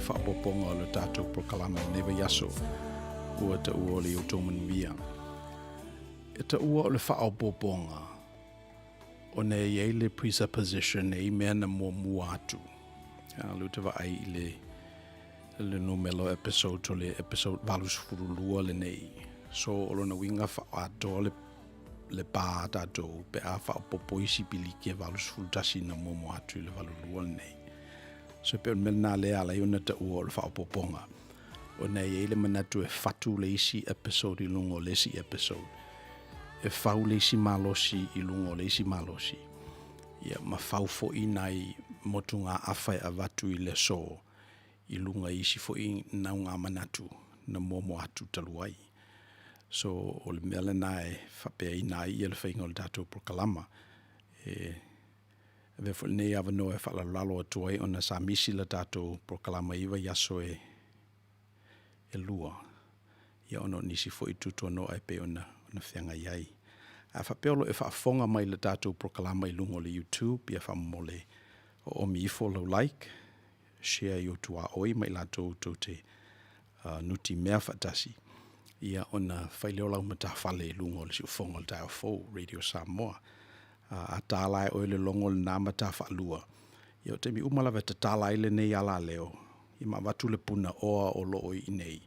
faaopoopoga o le tatou polokalame i lenei vaiaso ua taua o le outou manuia. E taua o le faaopoopoga ona e i ai le presupposition e i mea na muamua atu. A lea ou te vaai i le le numera o episode o le episode 82 lenei. So o lona uiga faaatoa le le pa a tatou pe a faaopoopo isi piliki e 81 na muamua atu i le 82 lenei. So e pei o le mea lena lea e ala ai ona taua o le faaopoopoga ona e i ai le manatu e fatu le isi episode i luga o le isi episode, e fau le isi malosi i luga o le isi malosi, ia ma fau foi nai motugaafa e avatu i le aso i luga i isi foi naugamanatu na muamua atu talu ai. So o le mea lena e faapeaina ai ia le faiga o le tatou polokalama. E avea foi lenei avanoa e faalalolalo atu ai ona sa misi le tatou polokalama i vaiaso e e lua, ia ona o nisi foi tuatuano'a e pei ona ona feagai ai. A faapea o lo o e faafofoga mai i le tatou polokalama i luga o le YouTube, ia faamolemole oomi ifo lau like, share i ou tuaoi ma i latou tou te nutimea faatasi, ia ona fai lea o lau matafale i luga o le siufofoga o le taeao fou, Radio Samoa. A tala e oe le logo lena matafaalua, ia o taimi uma lava e tatala ai lenei alaleo, ia ma avatu le punaoa o lo o i inei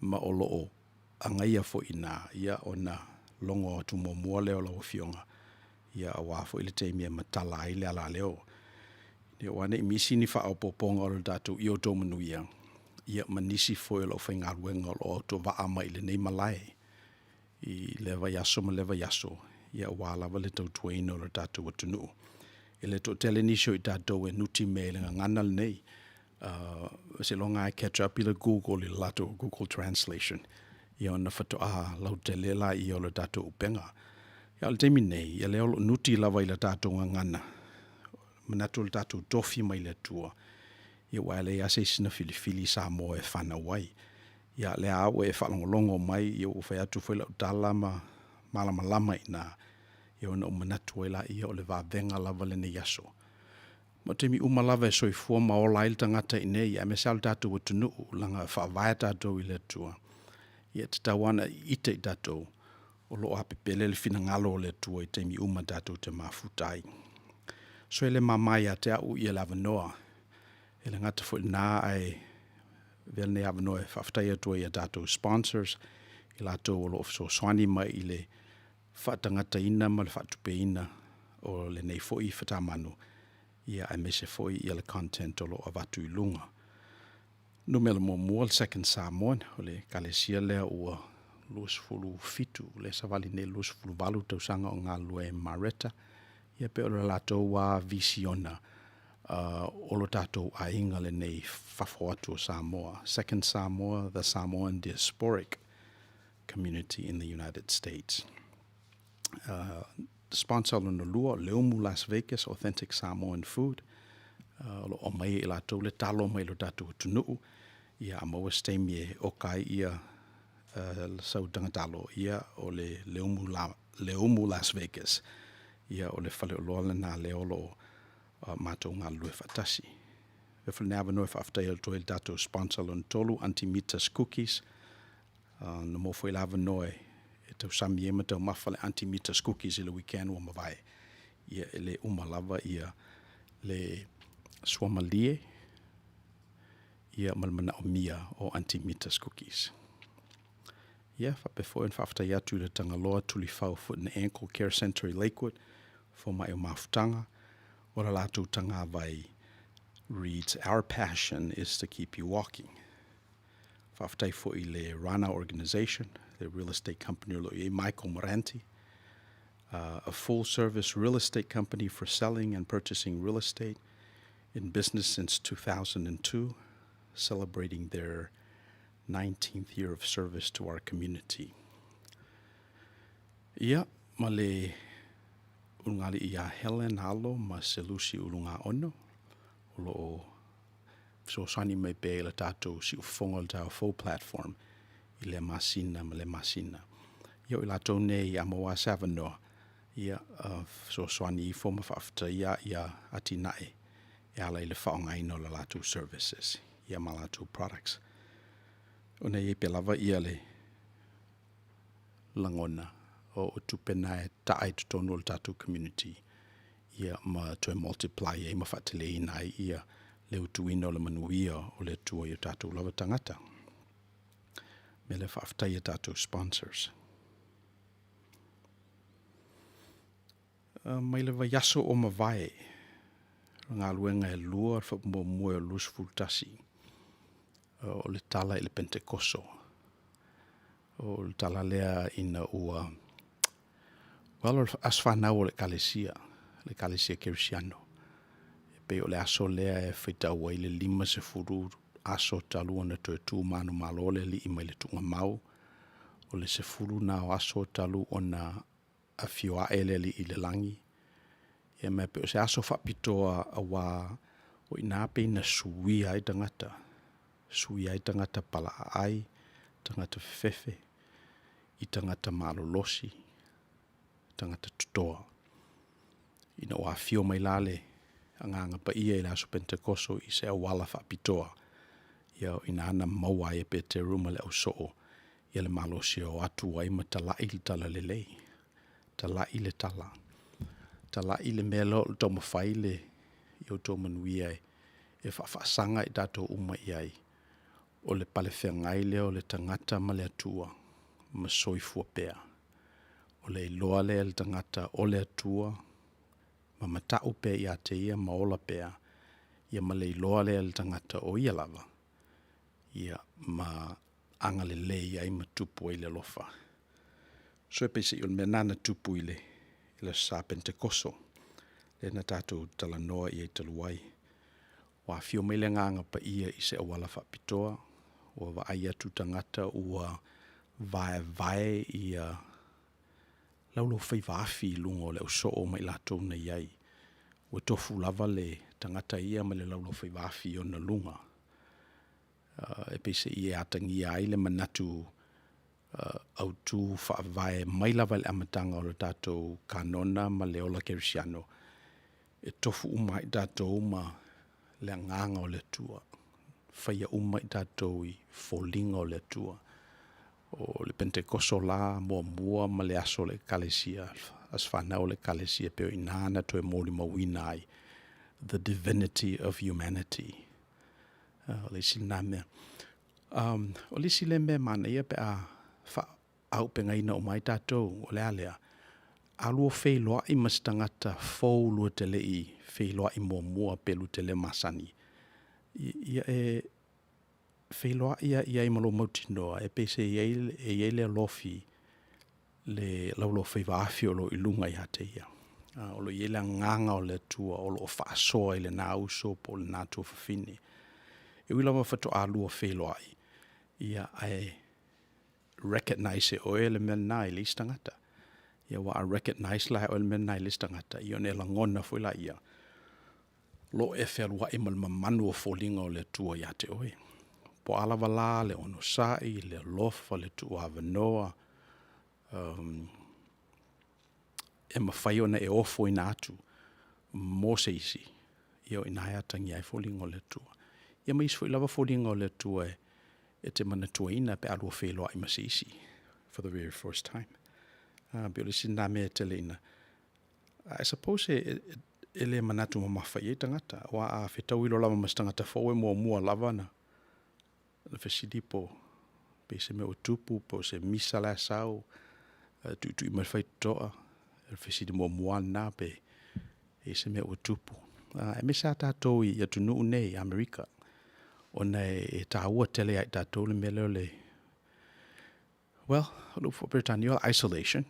ma o lo o agaia foi i ina, ia ona logo atu muamua lea o lau Afioga, ia aua foi le taimi e matala ai le alaleo. Ia aua ne i misi ni faaopoopoga o le tatou i outou manuia, ia ma nisi foi o le aufaigaluega o lo o autovaa mai i lenei malae i lea vaiaso ma lea vaiaso, ia aua lava le tautuaina o le tatou atunuu. E le toatele nisi o i tatou e nutimea i le gagana lenei, seiloga lava e catch up i le Google i le latou Google Translation, ia ona faatoa lautele laia o le tatou upega. A o le taimi nei, ia lea o lo o nuti lava i le tatou gagana, manatu o le tatou tofi mai le Atua, ia aua e leai lava se isi na filifili Samoa e fanau ai. Ia lea lava ua e faalogologo mai, ia ua fai atu foi lau tala ma malamalama i ina, ia ona ou manatu ai laia o le vavega lava lenei aso. Ma o taimi uma lava e soifua ma ola ai le tagata i inei, aemaise lava o le tatou atunuu, leaga e faavae tatou i le Atua, ia e tatau lava ona ita i tatou o lo o apepele le finagalo o le Atua i taimi uma tatou te mafuta ai. So e le mama ia te au ia le avanoa, e le gata foi i lena ae avea lenei avanoa e faafetai atu ai i a tatou sponsors, i latou o lo o fesoasoani mai i le faatagataina ma le faatupeina o lenei foi fatamanu, ia aemaise foi ia le content o lo o avatu i luga. Numera muamua, le Second Samoan, o le ekalesia lea ua 27, lea e savali nei i le 28 tausaga o galulue ai ma Mareta, ia pei o le latou lava visiona o lo tatou aiga lenei i fafo atu o Samoa. Second Samoa, the Samoan Diasporic Community in the United States. Sponsor lona lua, Leumu Las Vegas Authentic Samoan Food, o lo o aumai e i latou le talo mai lo tatou atunuu, ia a maua se taimi e oka ai ia sau tagatalo, ia o le Leumu, La, Leumu Las Vegas, ia o le faleoloa lena lea o lo o matou galulue faatasi. E foi lenei avanoa e faafetai atu ai i le tatou sponsor lona tolu, Aunty Mita's Cookies, Na maua foi le avanoa e tausami ai ma taumafa le Aunty Mita's Cookies i le weekend ua mavae. Ia e le uma lava ia le suamalie ia ma le manaomia o Aunty Mita's Cookies. Ia faapea foi ona faafetai atu i le Tagaloa Tulifau Foot and Ankle Care Centre i Lakewood, fomai o mafutaga, o le latou tagavai reads Our passion is to keep you walking. Faafetai foi i le Rana Organization, le real estate company o lo o i ai Michael Moranti, a full service real estate company for selling and purchasing real estate in business since 2002, celebrating their 19th year of service to our community. Ia, ma le ulugalii iā Helen Alo ma Selusi Ulugaono, o lo o fesoasoani mai pea i le tatou siufofoga o le Taeao Fou platform i lea masina ma lea masina. Ia o i latou nei a maua se avanoa, ia fesoasoani ifo ma faafetaia ia atinae e ala i le faaaogaina o le latou services. ia ma latou products. Ona e i ai pea lava le lagona o tupe na e taa i totonu o le tatou community ia ma toe multiply ai ma faateleina ai le utuina o le manuia o le Atua i o tatou lava tagata. O le mea lea faafetai i a tatou sponsors. Mai le vaiaso ua mavae i galuega e 2 faamuamua o le 21, o le Tala i le Penetekoso. O le tala lea ina ua, well o le aso fanau o le Ekalesia, le Ekalesia Kerisiano. E pei o le aso lea e faitau ai le 50 aso talu ona toe tu manumalo le Alii mai le tuugamau, o le 10 lena o aso talu ona afio ae le Alii i le lagi, ia ma e pei o se aso faapitoa aua o i ina pei na suia ai tagata, suia ai tagata palaaai, tagata fefefe i tagata malolosi, tagata totoa. Ina ua afio mai la le Agaga Paia i le aso Penetekoso i se auala faapitoa, ia o i ina na maua ai e Peteru ma le ausoo le malosi e o atu ai ma talai le talalelei, talai le tala, talai le mea lea o lo o taumafai ia outou manuia e faafaasaga i tatou uma i ai, o le palefeagai lea o le tagata ma le Atua ma soifua pea. O le iloa lea e le tagata o le Atua ma matau pea ia te Ia ma ola pea, ia ma le iloa lea e le tagata o Ia lava ma agalelei ai ma tupu ai le alofa. So peiseai o le mea lena na tupu i le Aso Sa Penetekoso lea na tatou talanoa i ai talu ai, ua afio mai le Agaga Paia i se auala faapitoa, ua vaai atu tagata ua vaevae laulaufaiva afi i luga o le ausoo ma i latou na i ai, ua tofu lava le tagata ia ma le laulaufaiva afi i ona luga. Peiseai e atagia ai le manatu autu faavae mai lava i le amataga o le tatou Kanona ma le ola kerisiano, e tofu uma lava i tatou ma le agaga o le Atua, faia uma i tatou i foliga o le Atua. O le Penetekoso la muamua ma le aso o le Ekalesia, aso fanau o le Ekalesia, pei o i ina na toe molimauina ai the divinity of humanity. O le isi lena mea. O le isi lea mea e manaia pe a faaauupegaina uma ai tatou, o le a lea? A lua feiloai ma se tagata fou lua te le i feiloai muamua pe lua te le masani, ia e feiloai lava i ai ma lou mautinoa e pei e i ai le alofi le laulaufaiva afi o lo o i luga ia te ia. O lo o i ai le agaga o le Atua o lo o faasoa i lena uso po o lena tuafafine. E ui lava faatoa lua feiloai, ae recognize e oe le mea lena i le isi tagata. Aua a recognize la e oe le mea lena i le isi tagata, ia ona e lagona foi lea, o lo o e fealuai ma le mamanu o foliga o le Atua ia te oe. Po o a lava la le onosai, le alofa, le tuuavanoa, e mafai ona e ofoina atu mo se isi, ia o i ina e atagia ai foliga o le Atua. Ia ma isi foi lava foliga o le Atua e te manatuaina pe a lua feiloai ma se isi for the very first time. E pei o le isi lena mea e tele ina… I suppose e le manatu mamafa i ai tagata, aua a fetau lava ma se tagata fou e muamua lava ona fesili po o se mea o tupu, po o se misa la e sau, tuitui mai le faitotoa. O le fesili muamua lava lena pe i ai se mea o tupu. Aemaise lava tatou i atunuu nei i Amerika, ona e taua tele ia i tatou le mea lea o le, well, o le upu faa-Peretania o le isolation,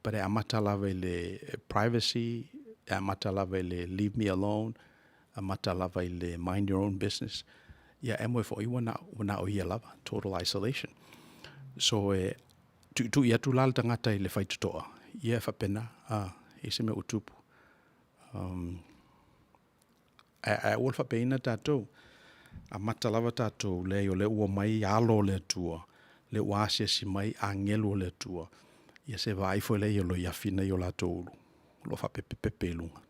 but e amata lava i le privacy, e amata lava i le leave me alone, amata lava i le mind your own business, ia e moe foi ua na o ia lava, total isolation. So e tuitui atu la le tagata i le faitotoa, ia e faapena, e i ai se mea o tupu. Ae aua le faapeina tatou, amata lava tatou, leai o lea ua omai alo o le Atua, o lea ua asiasi mai agelu o le Atua, ia se i vaai ifo la i ai o loiafi na e i o latou ulu o lo o faapepepepe i luga.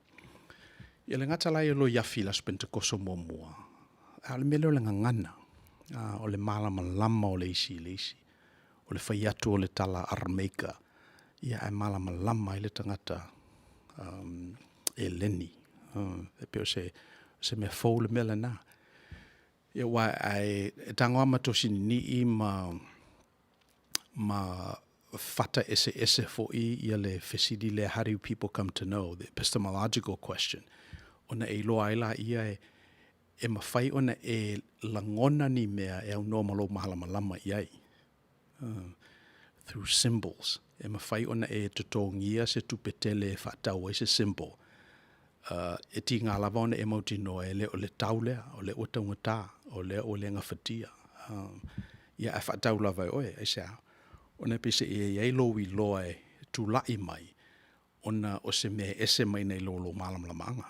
E le gata la i loiafi i le aso Penetekoso muamua. A o le mea lea o le gagana, o le malamalama o le isi i le isi, o le fai atu o le tala Arameika, ia ae malamalama ai le tagata Eleni. E pei o se mea fou le mea lena. Ia aua a e tago lava ma tosi ninii ma fata eseese foi le fesili lea, how do people come to know? The epistemological question. Ona e iloa ai lea e mafai ona e lagona ni mea e aunoa ma lou malamalama i ai, through symbols. E mafai ona e totogia se tupe tele e faatau ai se symbol, e tiga lava ona e mautinoa e le o le tau lea, o lea ua taugata, o lea ua le gafatia, ae faatau lava e oe. Aisea? Ona e peiseai e i ai lou iloa e tulai mai ona o se mea e ese mai nai lo lou malamalamaaga.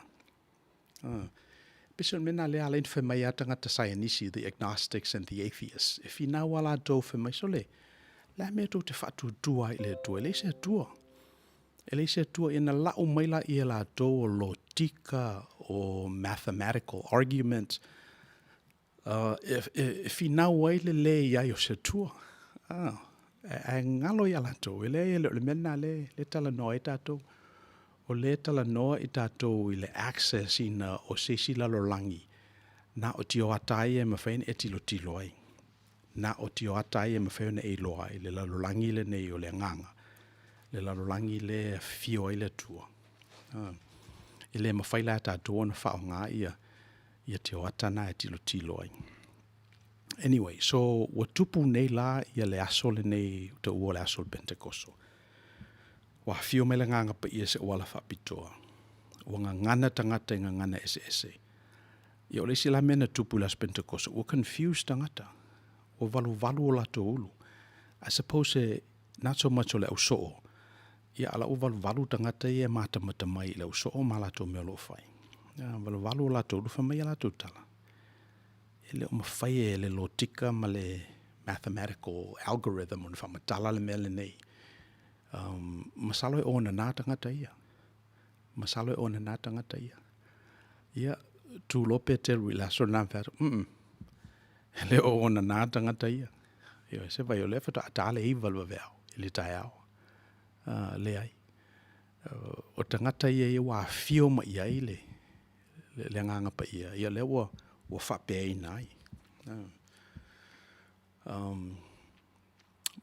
Peiseai o le mea lena o lea e ala ai ona fai mai tagata saienisi, the agnostics and the atheists, e finau lava latou fai mai, sole, o le a le mea tou te faatuatua ai i le Atua? E leai se Atua. E leai se Atua. Ia ona lau mai lea e latou o lotika, o mathematical arguments, e finau ai le leai o se Atua. Ae galo ia latou, e leai e le o le mea lena o lea e talanoa ai tatou. O lea e talanoa i tatou i le access ina o se isi lalolagi na o tioata lava ia e mafai ona e tilotilo ai, na o tioata lava ia e mafai ona e iloa ai le lalolagi lenei o le agaga, le lalolagi lea e afio ai le Atua. E le mafai la e tatou ona faaaoga tioata na e tilotilo ai. Anyway, so ua tupu nei la le aso lenei ua taua o le aso o le Penetekoso, ua afio mai le Agaga Paia i se auala faapitoa, ua gagana tagata i gagana eseese. Ia o le isi la mea na tupu i le aso Penetekoso, ua confuse tagata, ua valuvalu o latou ulu. I suppose not so much o le ausoo, ia a o la e ua valuvalu tagata ia e matamata mai i le ausoo ma latou mea o lo o fai. Valuvalu o latou ulu, fai mai a latou tala, e le o mafai e le lotika ma le mathematical algorithm ona faamatala le mea lenei. Masalo e onana tagata ia, masalo e onana tagata ia. Ia, tu loa Peteru i le aso lena ma fai atu, e le o onana tagata ia. Ioe, se vaai o lea faatoa ta le 9 i le vaveao i le taeao. Leai, o tagata ia ua afio mai i ai le Agaga Paia, ia o lea ua faapeaina ai.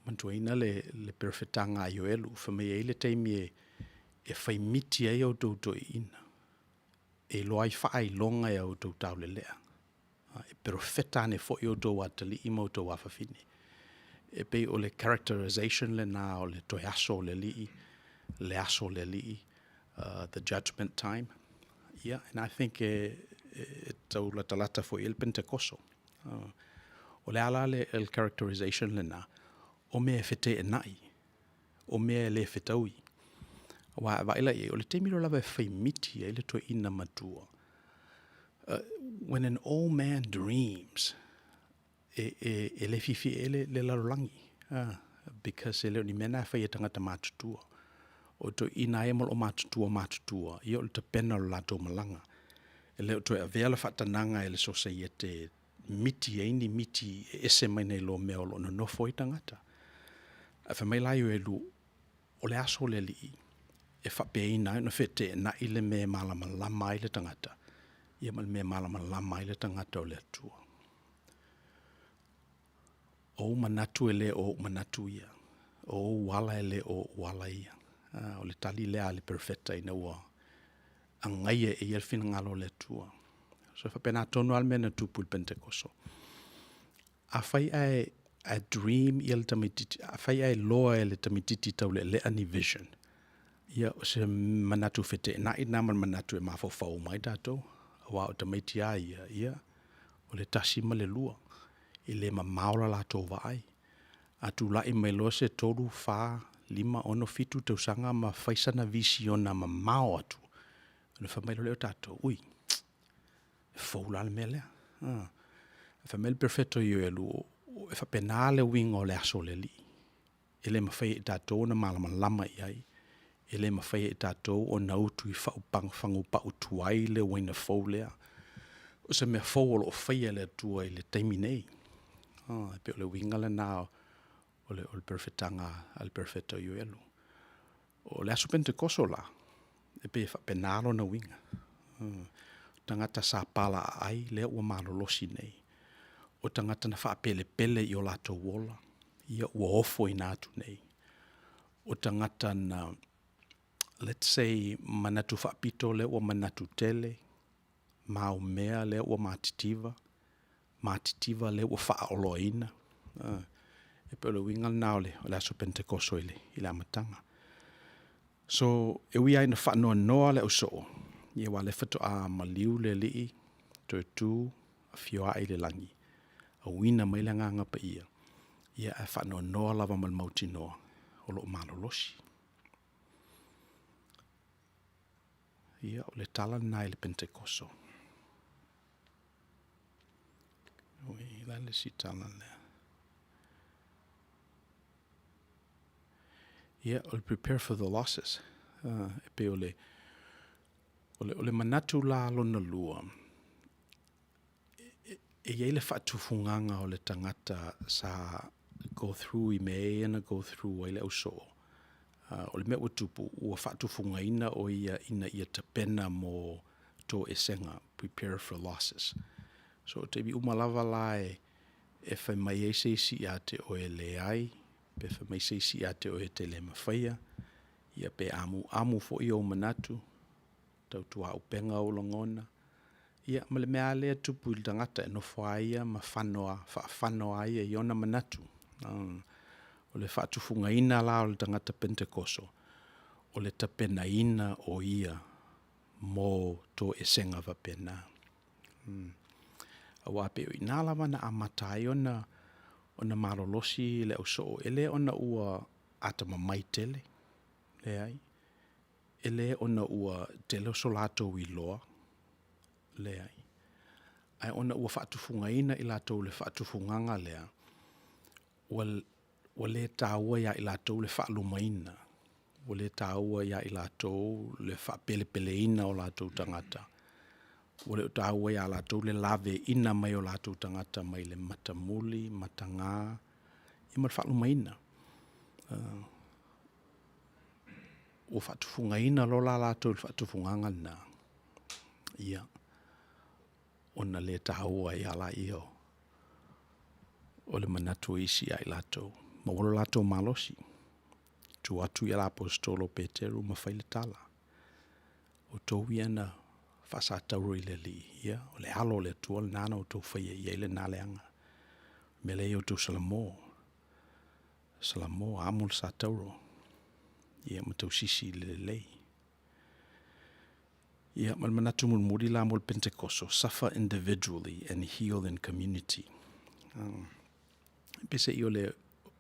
Manatuaina le perofetaga a Ioelu fai mai e i ai le taimi e fai miti ai a outou toeaiina, e iloa ai faailoga e a outou taulelea, e perofeta ane foi outou atalii ma outou afafine. E pei o le characterization lena o le toe aso o le Alii, le aso o le Alii, the judgment time. Yeah, and I think e tau latalata foi i ai le Penetekoso. O le a la le characterization lena? O mea e feteenai, o mea e le fetaui. Aua a vaai la i ai, o le taimi loa lava e fai miti ai le toeaina matua. When an old man dreams, e le fiafia i ai le lalolagi, because e le o ni mea na e fai e tagata matutua. O toeaiina lava ia ma loo matutua matutua, ia o le tapena o le latou malaga. E le o toe avea le faatanaga e le sosaiete e miti ai ni miti e ese mai nai lo mea o lo o nonofo ai tagata. Ae fai mai la Ioelu, o le aso o le Alii e faapeaina ai ona feteenai le mea e malamalama ai le tagata ia ma le mea e malamalama ai le tagata o le Atua. O ou manatu e le o ou manatu ia, o ou ala e le o ou ala ia. O le tali lea a le perofeta ina ua agaia e ia le finagalo o le Atua. So e faapena tonu lava le mea na tupu i le Penetekoso. Afai ae dream le tamaitiiti, afai ae iloa e le tamaitiiti taulealea ni vision, ia o se manatu feteenai lena ma le manatu e mafaufau uma ai tatou, aua o tamaiti lava ia, ia o le 1 ma le 2, e le mamao le latou vaai. A tulai mai loa se 3, 4, 5, 6, 7 tausaga ma fai sana visiona mamao atu, ona fai mai loa lea o tatou, ui, e fou la le mea lea. Fai mai le perofeta o Ioelu, e faapena le uiga o le aso o le Alii, e le mafai e i tatou ona malamalama i ai, e le mafai e i tatou ona utuifagu tuai le uaina fou lea. O se mea fou o loo faia e le Atua i le taimi nei. E pei o le uiga lena o le perofetaga a le perofeta o Ioelo. O le aso Penetekoso la, e pei e faapena lona uiga. O tagata sa palaaai lea ua malolosi nei. O tagata na faapelepele i o latou ola, ia ua ofoina atu nei. O tagata na, lets say, manatu faapito lea ua manatu tele, maumea lea ua matitiva, matitiva lea ua faaoloaina. E pei o le uiga lena o le aso Penetekoso i le amataga. So, e ui lava ina faanoanoa le ausoo, aua o lea faatoa maliu le Alii toe tu afio ae i le lagi, auina mai le Agaga Paia, ae faanoanoa lava ma le mautinoa o lo o malolosi. Ia, o le tala lena i le Penetekoso. O le a le isi tala lea? Ia, o le prepare for the losses. E pei o le manatu la lona lua, e i ai le faatufugaga o le tagata sa go through i mea ia na go through ai le ausoo, o le mea ua tupu, ua faatufugaina o ia ina ia tapena mo toesega, prepare for losses. So o taimi uma lava la e fai mai ai se isi ia te oe e leai, pe fai mai se isi ia te oe e te le mafaia, ia pe amuamu foi ou manatu, tautuaupega ou lagona, ia ma le mea lava lea e tupu i le tagata e nofo lava ia ma faafano lava ia i ona manatu. O le faatufugaina la o le tagata Penetekoso, o le tapenaina o ia mo toesega faapena. Aua e pei o i ina lava na amata ai ona malolosi le ausoo, e le ona ua atamamai tele, leai, e le ona ua tele so latou iloa, leai, ae ona ua faatufugaina i latou i le faatufugaga lea, ua le taua ia i latou le faalumaina, ua le taua ia i latou le faapelepeleina o latou tagata, ua le taua ia i latou le laveaiina mai o latou tagata mai le matamuli, mataga ia ma le faalumaina. Ua faatufugaina loa la latou i le faatufugaga lena, ia, ona le taua ai lava lea o le manatu o isi ia i latou, maua lo latou malosi, tuu atu le Aposetolo o Peteru ma fai le tala, o outou ia na faasatauro i le Alii, ia o le alo o le Atua lena na outou faia i ai lena leaga. O le mea lea ia outou salamo, salamo, amo le satauro ma tausisi i le lelei. Ia ma le manatu mulimuli la mo le Penetekoso, suffer individually and heal in community. Peiseai o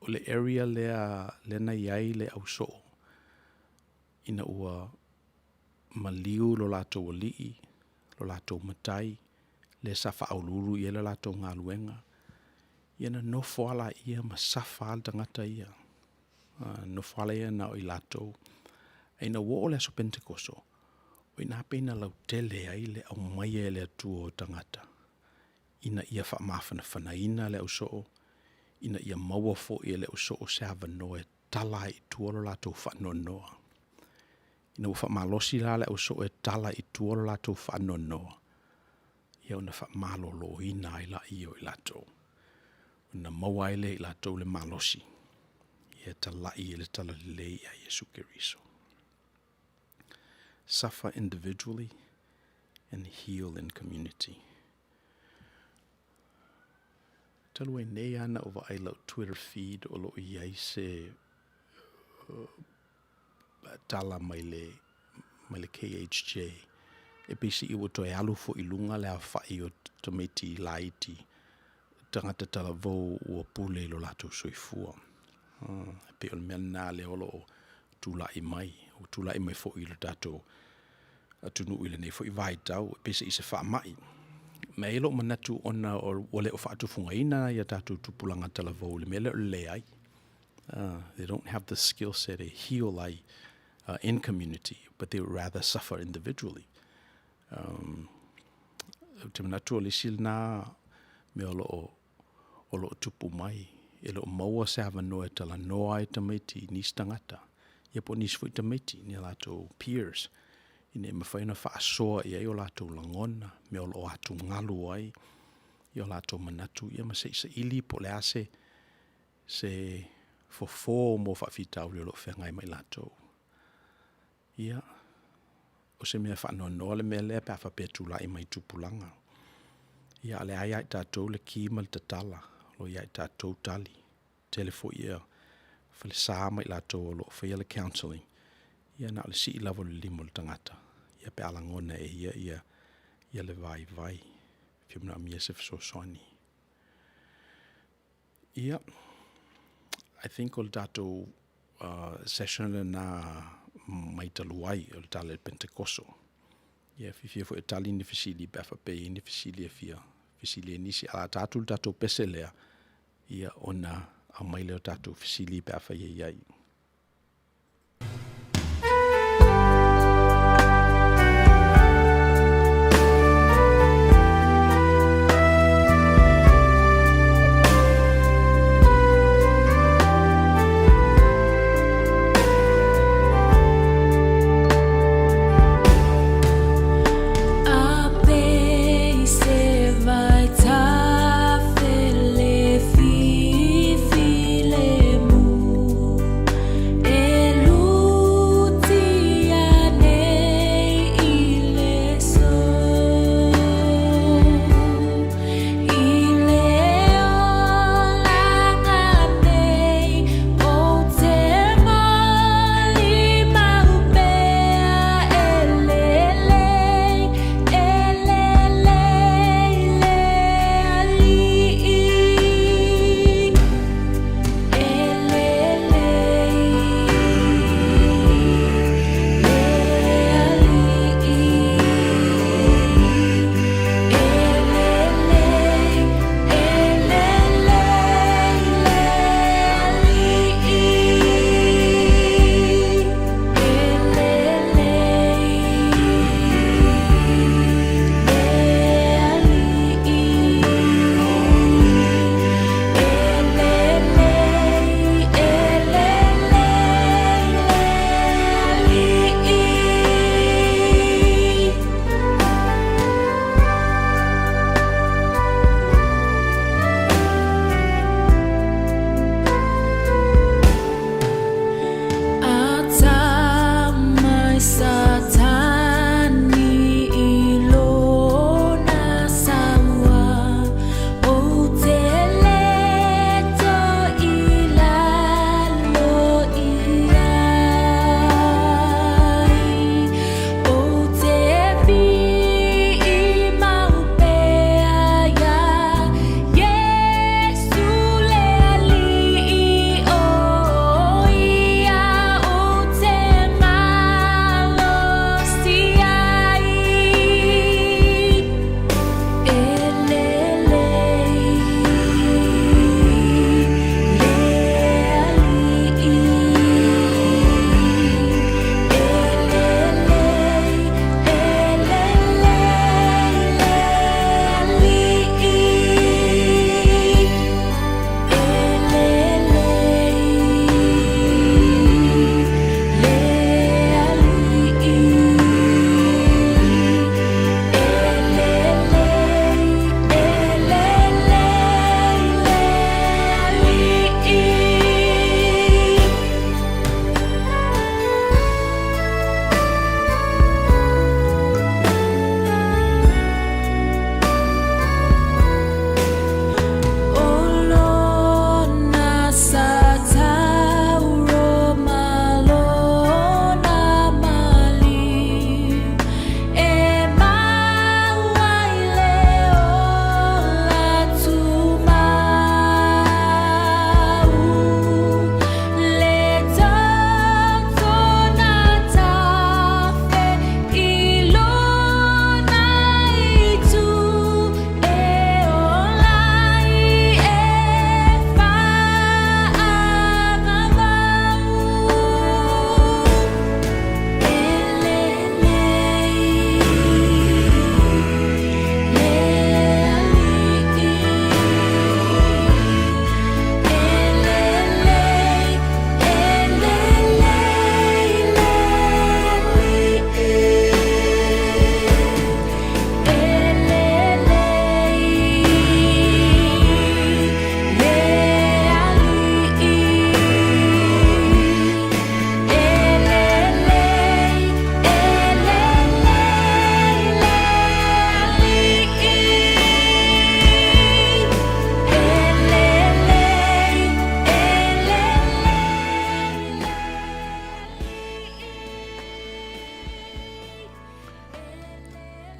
le area lea na i ai le ausoo ina ua maliu lo latou Alii, lo latou Matai, le sa faauluulu i ai le latou galuega, ia ona nofo lava lea ma suffer lava le tagata ia, nonofo lava laia na o i latou. Ae ina ua oo i le aso Penetekoso, o i ina e pei ona lautele ai le aumaia e le Atua o tagata ina ia faamafanafanaina le ausoo, ina ia maua foi e le ausoo se avanoa e tala ai i tua lo latou faanoanoa. Ina ua faamalosi la le ausoo e tala i tua lo latou faanoanoa, ia ona faamaloloina ai lea o i latou, ona maua ai lea e i latou le malosi e talai ai le talalelei ia Iesu Keriso. Suffer individually and heal in community. Talu ai nei lava na ou vaai i lau Twitter feed o lo o i ai se tala mai le KHJ e peiseai ua toe alu foi i luga le aofai o tamaiti laiti tagata talavou ua pule i lo latou soifua. E pei o le mea lena o lo o tulai mai, ua tulai mai foi i le tatou atunuu i lenei foi vaitau, peiseai o se faamai. Ma e i ai lou manatu ona ua le o faatufugaina a tatou tupulaga talavou i le mea lea o le leai. They don't have the skill set e heal ai in community, but they would rather suffer individually. Ou te manatu o le isi lena mea o lo o tupu mai, e le o maua se avanoa e talanoa ai tamaiti i nisi tagata, ia po o nisi foi tamaiti, ni a latou peers, ina ia mafai ona faasoa i ai o latou lagona, mea o lo o atugalu ai o latou manatu, ia ma se i saili po o le a se fofo mo faafitauli o lo o feagai ma i latou. Ia, o se mea faanoanoa le mea lea pe a faapea e tulai mai i tupulaga, a o lea lava e ia i tatou le ki ma le tatala, o lo o ia i tatou tali. E tele foi falesa ma i latou o lo o faia le counselling, ia na o le sii lava o le lima o le tagata pe a lagona e ia le vaivai e fia manaomia se fesoasoani. Ia, I think o le tatou session lena mai talu ai o le Tala i le Penetekoso. Ia e fiafia foi e tali ni fesili pe a faapea e i ai ni fesili e fia fesili ai nisi. Ae o le a ta atu le tatou pese lea, ia ona aumai lea o tatou fesili pe afai e i ai.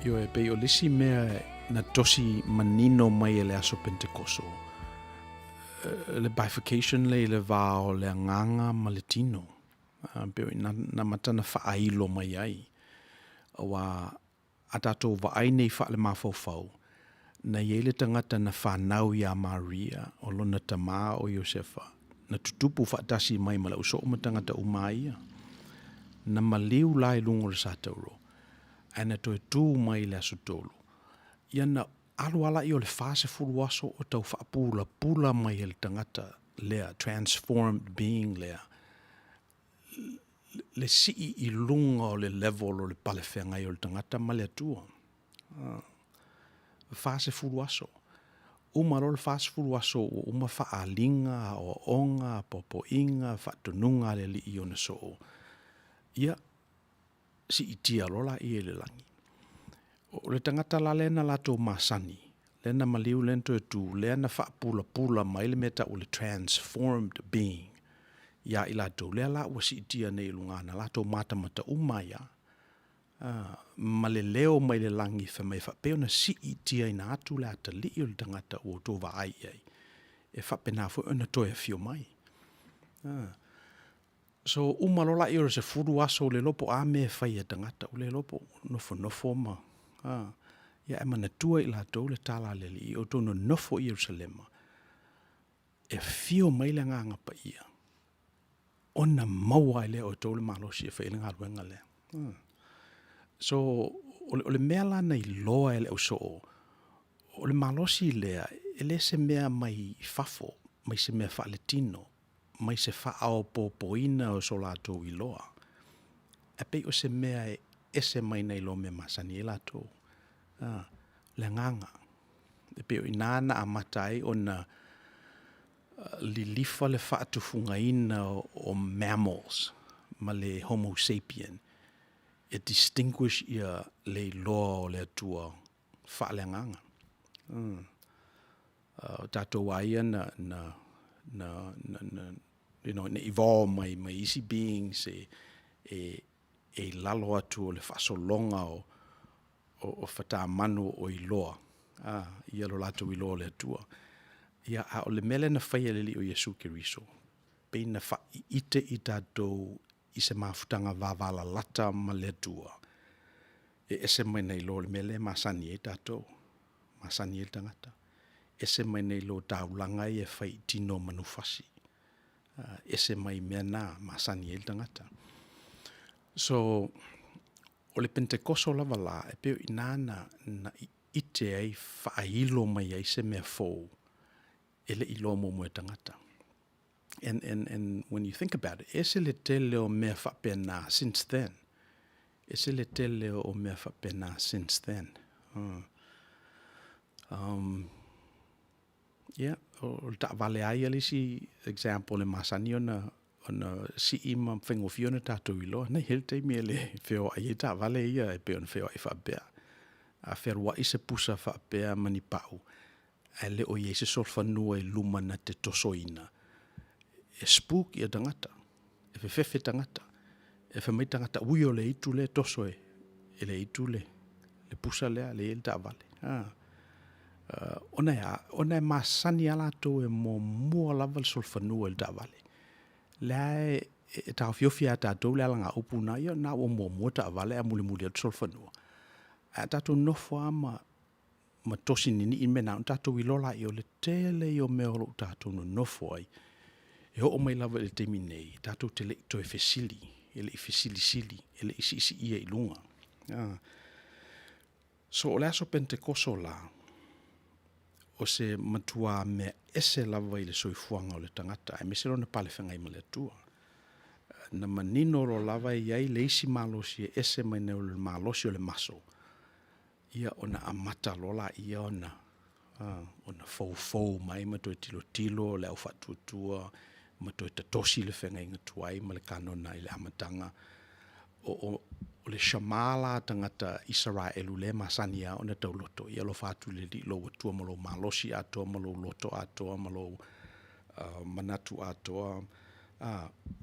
Ioe, pei o le isi mea na tosi manino mai e le aso Pentekoso, le bifurcation lea i le va o le agaga ma le tino. Pei o i ina na amata ona faailo mai ai, aua a tatou vaai nei faalemafaufau, na i ai le tagata na fanau ia Maria, o lona tama o Iosefa, na tutupu faatasi mai ma le ausoo ma tagata uma lava ia. Na maliu la i luga o le satauro, ae na toe tu mai i le aso tolu, ia na alu lava lea o le 40 aso o tau faapulapula mai e le tagata lea, transformed being lea, le sii i luga o le level o le palefeagai o le tagata ma le Atua. 40 aso. Uma loa le 40 aso ua uma faaaliga, aoaoga, apoapoaiga, faatonuga a le Alii i ona soo, ia, siitia loa laia i le lagi. O le tagata la lea na latou masani, lea na maliu lea na toe tu, lea na faapulapula mai le mea e tau o le transformed being ia i latou, lea la ua siitia nei i luga na latou matamata uma ai lava, ma le leo mai le lagi fai mai e faapea ona siitiaina atu le atalii o le tagata ua outou vaai i ai, e faapena foi ona toe afio mai. So uma loa lea o le 10 aso ua le iloa po o a mea e fai e tagata, ua le iloa po o nofonofo ma… ae manatua i latou le tala a le Alii, ia outou nonofo i Ierusalema e afio mai le Agaga Paia ona maua ai lea e outou le malosi e fai ai le galuega lea. So, o le mea la na iloa e le ausoo, o le malosi lea, e le o se mea mai fafo, mai se mea faaletino, mai se faaopoopoina o so latou iloa, ae pei o se mea e ese mai nai lo mea masani ai latou. O le agaga, e pei o i ina na amata ai ona lilifa le faatufugaina o mammals ma le homo sapien e distinguish le iloa o le Atua faaleagaga. O tatou lava ia na evolve mai isi beings e i lalo atu o le faasologa o fatamanu o iloa lo latou iloa o le Atua. A o le mea lea na fai e le Alii o Iesu Keriso, pei na faaite i tatou i se mafutaga vavalalata ma le Atua, e ese mai nai lo le mea lea e masani ai tatou, masani ai le tagata, ese mai nai lo taulaga ia e fai i tino o manufasi, ese mai mea na e masani ai le tagata. So, o le Penetekoso lava la, e pei o i ina na ite ai faailo mai ai se mea fou e le i iloa muamua e tagata. And when you think about it, e ese le tele o mea faapena since then, ese le tele o mea faapena since then. Ia, o le taavale lava ia le isi example e masani ona sii ma faigofie ona tatou iloa. Na i ai le taimi e le feoai ai taavale ia pei ona feoai faapea. A fealuai se pusa faapea ma ni pau ae le o i ai se solofanua i luma na te tosoina, e spook tagata, e fefefe tagata, e fai mai tagata, ui o le aitu lea e toso e le aitu le pusa lea e i ai le taavale. Ona e a? Ona e masani lava latou e muamua lava le solofanua i le taavale. O lea lava e taofiofi lava e tatou le alagaupu lena, ia o lena ua muamua taavale ae mulimuli atu solofanua. Ae a tatou nonofo lava ma tosi ninii le mea lena, ona tatou iloa lea o le tele ia o mea o lo o tatou nonofo ai, e oo mai lava i le taimi nei, tatou te le i toe fesili, e le i fesilisili, e le i siisia i luga. So o le aso Penetekoso la, o se matua mea ese lava i le soifuaga o le tagata aemaise lona palefeagai ma le Atua. Na manino loa lava e i ai le isi malosi e ese mai nai lo le malosi o le maso, ia ona amata loa lea ona foufou mai ma toe tilotilo le au faatuatua ma toe tatosi le feagaiga tuai ma le kanona i le amataga. O le Shema la a tagata Isaraelu lea e masani lava ona tauloto, ia alofa atu i le Alii lou Atua ma lou malosi atoa ma lou loto atoa ma lou manatu atoa.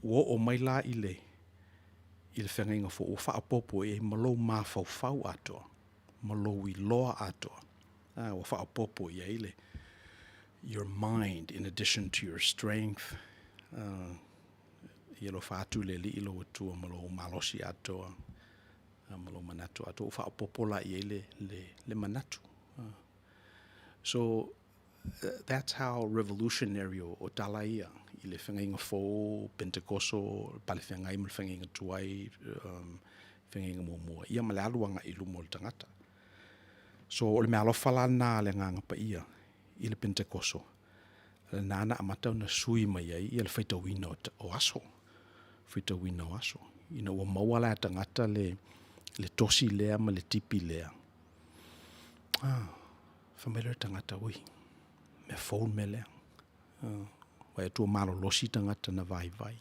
Ua oo mai la i le feagaiga fou ua faaopoopo i ai ma lou mafaufau atoa. ma lou iloa atoa. A, ua faaopoopo i ai le your mind in addition to your strength. Ia alofa atu le Alii i lou Atua ma lou malosi atoa ma lou manatu atoa. Ua faaopoopo la i ai le manatu. So that's how revolutionary o tala ia i le feagaiga fou, Penetekoso, palefeagai ma le feagaiga tuai, feagaiga muamua, ia ma le alu agai i luma o le tagata. So o le meaalofa la lena a le Agaga Paia i le Penetekoso, lena na amata ona sui mai ai le faitauina o aso, faitauina o aso, ina ua maua la e tagata le tosi lea ma le tipi lea, fai mai lea o le tagata, ui, o le mea fou le mea lea. Vaai atu ua malolosi tagata na vaivai.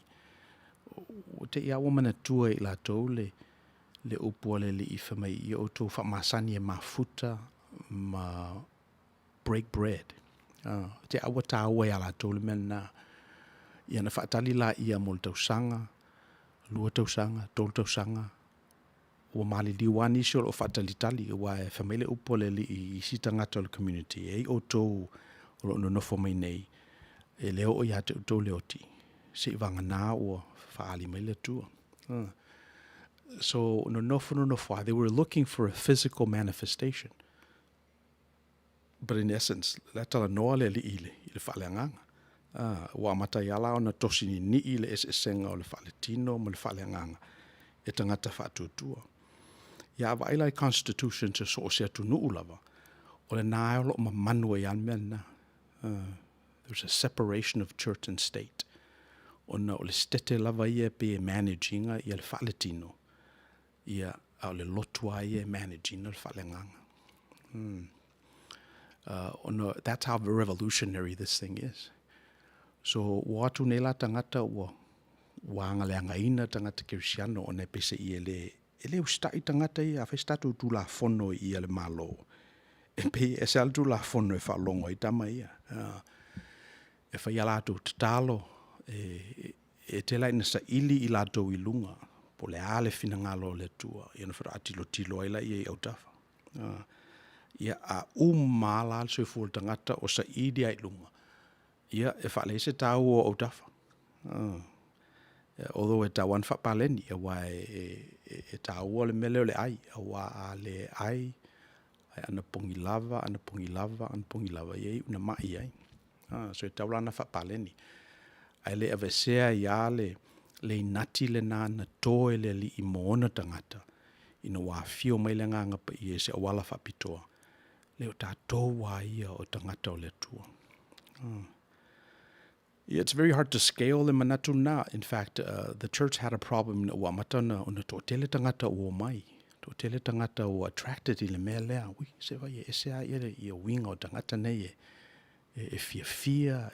Ua te i lava ua manatua e i latou le upu a le Alii fai mai ia outou faamasani e mafuta ma break bread. Te i lava ua taua ia latou le mea lena. Ia ona faatali laia mo le tausaga, 2 tausaga, 3 tausaga, ua maliliu lava nisi o lo o faatalitali aua fai mai le upu a le Alii i isi tagata o le community, e i ai outou o lo o nonofo mai nei, e le oo ia te outou le oti, seivagana ua faaali mai le Atua. So nonofo nonofo lava, they were looking for a physical manifestation. But in essence, o la e talanoa le Alii i le faaleagaga. Ua amata ai lava la ona tosi ninii le eseesega o le faaletino ma le faaleagaga e tagata faatuatua. Ia a vaai la i constitutions a so o se atunuu lava, o lena o lo o mamanu ai lava le mea lena. There's a separation of church and state, ona o le Setete lava ia e pei e manage ina le faaletino, a o le lotu lava ia e manage ina le faaleagaga. Ona that's how revolutionary this thing is. So ua o atu nei la tagata ua agaleagaina tagata kerisiano ona e peiseai e le usitai tagata ia. A fai se tatou Tulafono i i a le Malo, e pei e ese lava le Tulafono e faalogo ai tama ia. E fai a latou tatalo, e tele lava ina saili i latou i luga po o le a le finagalo o le Atua, ia ona faatoa tilotilo ai lea i autafa. Ia, a uma lava la le soifua o le tagata o saili lava i luga, ia e faaleai se taua o autafa. Although e tatau lava ona faapaleni, aua e taua le mea lea o le ai, aua a le ai ae anapogi lava, anapogi lava, anapogi lava, ia e iu ina mai ai. So e tatau la ona faapaleni, ae le aveesea ai lava le inati lena na to e le Alii mo ona tagata ina ua afio mai le Agaga Paia i se auala faapitoa, leai o tatou lava ia o tagata o le Atua. It's very hard to scale le manatu lena. In fact, the church had a problem ina ua amata ona toatele tagata ua omai, toatele tagata ua attracted i le mea lea. Ui, se vaai e ese lava uiga o tagata nei e fiafia,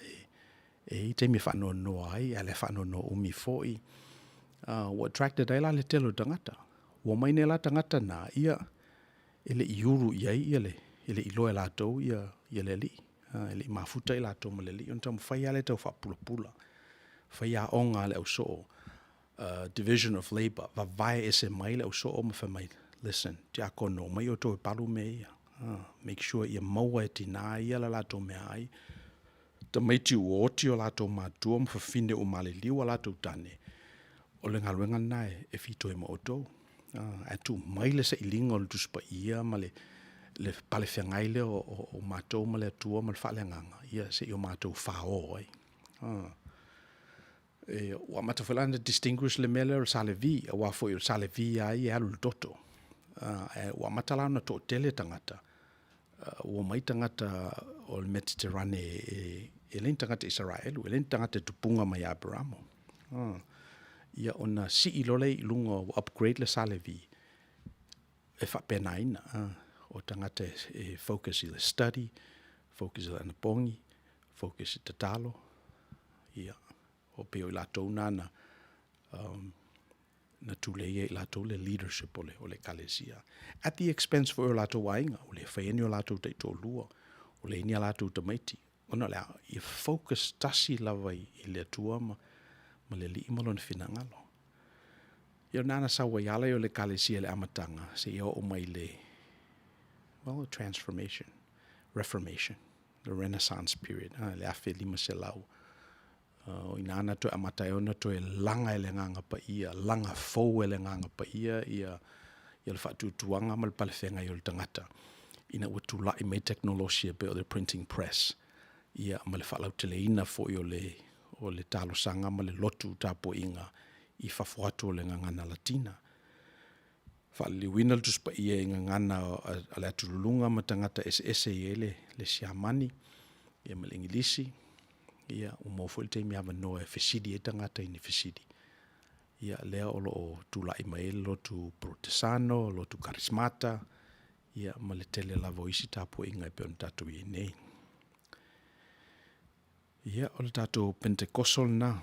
e i ai taimi e faanoanoa ai, a le faanoanoa umi foi. Ua attracted ai la le tele o tagata. Ua omai nei la tagata na, ia, e le i ulu i ai le, e le i iloa e latou le Alii, e le i mafuta i latou ma le Alii, ona taumafai lava lea e tau faapulapula, fai aoga a le ausoo, division of labour, vavae ese mai le ausoo ma fai mai, listen, tiakono, omai outou e palu mea ia, make sure ia maua e tina ia le latou meaai, tamaiti ua oti o latou matua ma fafine ua maliliu o latou tane, o le galuega lena e fitoe ma outou. Ae tuu mai le sailiga o le Tusi Paia ma le palefeagai lea o matou ma le Atua ma le faaleagaga, ia se i o matou fao ai. Ua amata foi la ona distinguish le mea lea o le sa Levi, aua foi o le sa Levi lava ia e alu i le toto. Ae ua amata la ona toatele tagata, ua omai tagata o le Meteterane e le ni tagata Isaraelu, e le ni tagata e tupuga mai ia Aperamo. Ia ona sii loa lea i luga ua upgrade le sa Levi e faapenaina, o tagata e focus i le study, focus i le anapogi, focus i tatalo, ia, o pei o i latou na na tuleia e i latou le leadership o le Ekalesia. At the expense foi o latou aiga, ua le faia ni o latou taitoalua, ua leai ni a latou tamaiti, ona o le a? Ia focus tasi lava i le Atua ma le Alii ma Lona finagalo. Ia o lena na sau ai lava le Ekalesia i le amataga seia oo mai i le well, a transformation, reformation, the Renaissance period, le 1500. O i ina na toe amata ai ona toe laga e le Agaga Paia, laga fou e le Agaga Paia ia le faatuatuaga ma le palefeagai o le tagata ina ua tulai mai tekonolosi e pei o le printing press, ia ma le faalauteleina foi o le talosaga ma le lotu tapuaiga i fafo atu o le gagana Latina. Faaliliuina le Tusi Paia i gagana a le atululuga ma tagata eseese e i ai le Siamani ma le Igilisi, ia ua maua foi le taimi avanoa e fesili ai tagata i ni fesili, ia lea o lo o tulai mai ai le lotu Polotesano, lotu Karismata, ia ma le tele lava o isi tapuaiga e pei ona tatou i ai nei. Ia, o le tatou Penetekoso lena.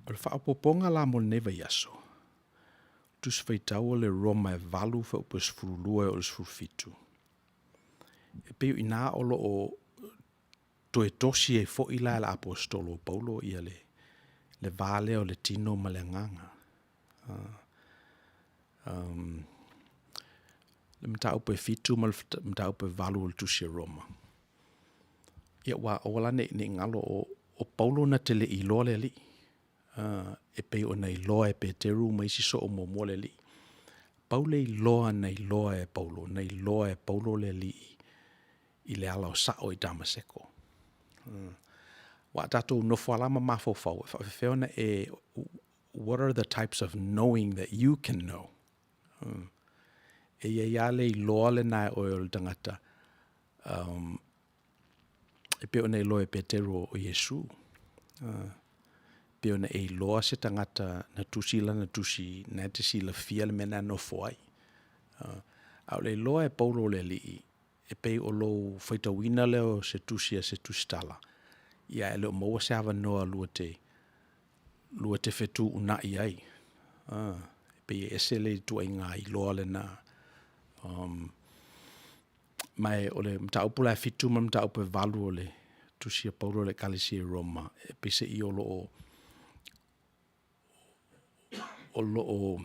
O le faaopoopoga la mo lenei vaiaso, Tusi Faitau o le Roma e 8 fuaiupu e 12 e oo i le 17, e pei o i ina o lo o toe tosi ai foi la e le Aposetolo o Paulo le va lea o le tino ma le agaga. Le mataupu e 7 ma le mataupu e 8 o le tusi a Roma, ia aua aua la ne i galo o Paulo na te le i iloa le Alii, e pei ona iloa e Peteru ma isi soo muamua le Alii. Pau le iloa na iloa e Paulo, na iloa e Paulo le Alii i le ala o sao i Tamaseko. Aua a tatou nofo lava la ma mafaufau, e faapefea ona e what are the types of knowing that you can know? E i ai lava le iloa lena e oe o le tagata e pei ona iloa e Peteru o Iesu. E pei ona e iloa se tagata na tusi lana tusi na e te silafia le mea la e nofo ai. A o le iloa e Paulo o le Alii, e pei o lou faitauina lea o se tusi a se tusitala, ae le o maua se avanoa lua te fetuunai ai. E pei e ese le ituaiga iloa lena. Ma o le mataupu la e 7 ma le mataupu e 8 o le tusi a Paulo i le Ekalesia i Roma, e peiseai o lo o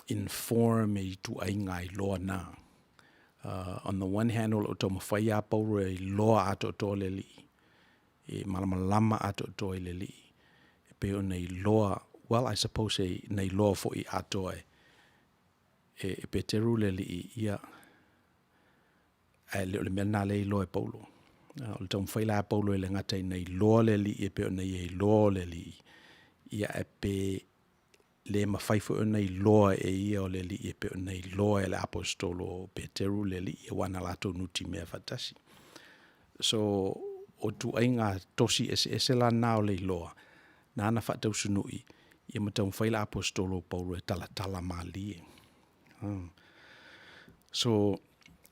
inform e ituaiga iloa na. On the one hand o lo o taumafai lava Paulo e iloa atoatoa le Alii, e malamalama atoatoa i le Alii e pei ona iloa, well, I suppose na iloa foi atoa e Peteru le Alii, ia, ae le o le mea lena o lea e iloa e Paulo. O le taumafai la a Paulo e le gata ina iloa le Alii e pei ona ia iloa le Alii, ae pe le mafai foi ona iloa e ia le Alii e pei ona iloa e le Aposetolo o Peteru le Alii aua na latou nutimea faatasi. So, o ituaiga tosi eseese la na o le iloa na na faatausunui ma taumafai le Aposetolo o Paulo e talatala malie. So,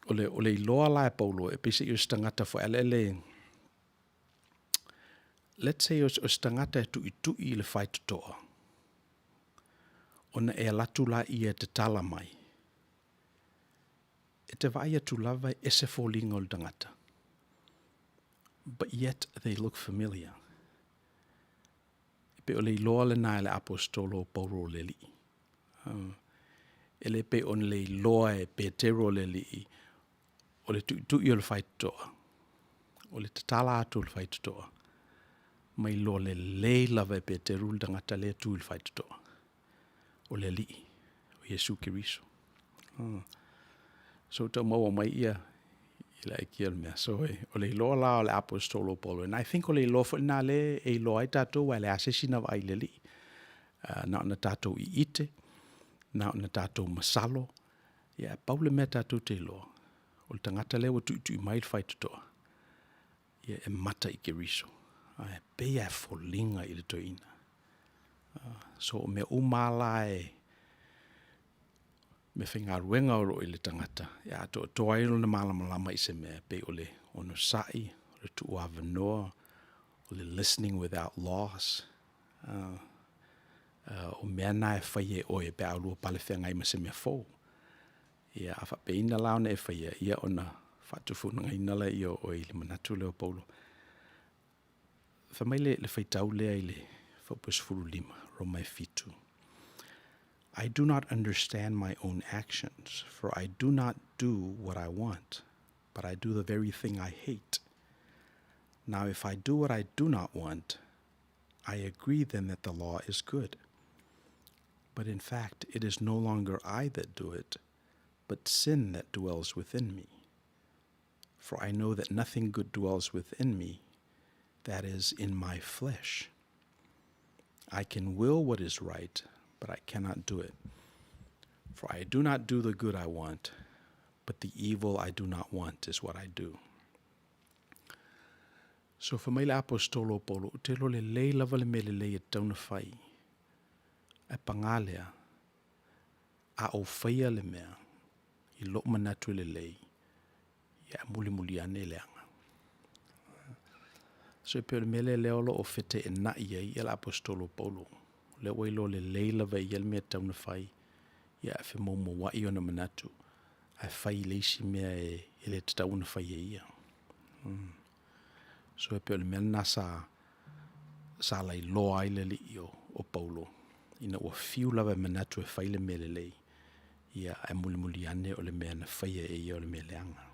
o le iloa la e Paulo, e peiseai o se tagata foi lele, let's say o se tagata e tuitui i le faitotoa, ona e alu atu lea e tatala mai, e te vaai atu lava e ese foliga o le tagata, but yet they look familiar. E pei o le iloa lena e le Aposetolo o Paulo o le Alii. E le pei o le iloa e Peteru o le Alii, o le tuitui o le faitotoa, o le tatala atu o le faitotoa, ma iloa lelei lava e Peteru le tagata lea e tu i le faitotoa, o le Alii, o Iesu Keriso. So ua tau maua mai le aikia o le mea. So o le iloa la o le Aposetolo o Paulo, and I think o le iloa foi lena lea e iloa ai tatou, aua e leai lava se isi na vaai i le Alii. Na ona tatou iite, na ona tatou masalo, ae pau le mea tatou te iloa, o le tagata lea ua tuitui mai le faitotoa, ia e mata i Keriso, ae pei lava e foliga i le toeaina. So o mea uma lava la e meafaigaluega o lo o i le tagata e atoatoa ai lona malamalama i se mea, e pei o le onosai, o le tuuavanoa, o le listening without loss. O mea na e faia e oe pe a oulua pale feagai ma se mea fou. Ia a faapeina la ona e faia, ia ona faatufugaina lea o oe i le manatu lea o Paulo. Fai mai le faitau lea i le fuaiupu 15 Roma e 7. I do not understand my own actions, for I do not do what I want, but I do the very thing I hate. Now, if I do what I do not want, I agree then that the law is good. But in fact, it is no longer I that do it, but sin that dwells within me. For I know that nothing good dwells within me, that is, in my flesh. I can will what is right, but I cannot do it. For I do not do the good I want, but the evil I do not want is what I do. So fai mai le Aposetolo o Paulo, Ou te iloa lelei lava le mea lelei e tatau ona fai, ae paga lea, a ou faia le mea i lou manatu e lelei, ia ae mulimuli ane e leaga. So e pei o le mea lea lea o lo o feteenai ai le Aposetolo o Paulo, o lea ua iloa lelei lava e ia le mea e tatau ona fai, ia ae femoumouai ona manatu ae fai i le isi mea e le tatau ona faia e ia. So e pei o le mea lena sa sa lailoa ai le alii o Paulo ina ua fiu lava e manatu e fai le mea lelei, ia ae mulimuli ane o le mea na faia e ia o le mea leaga.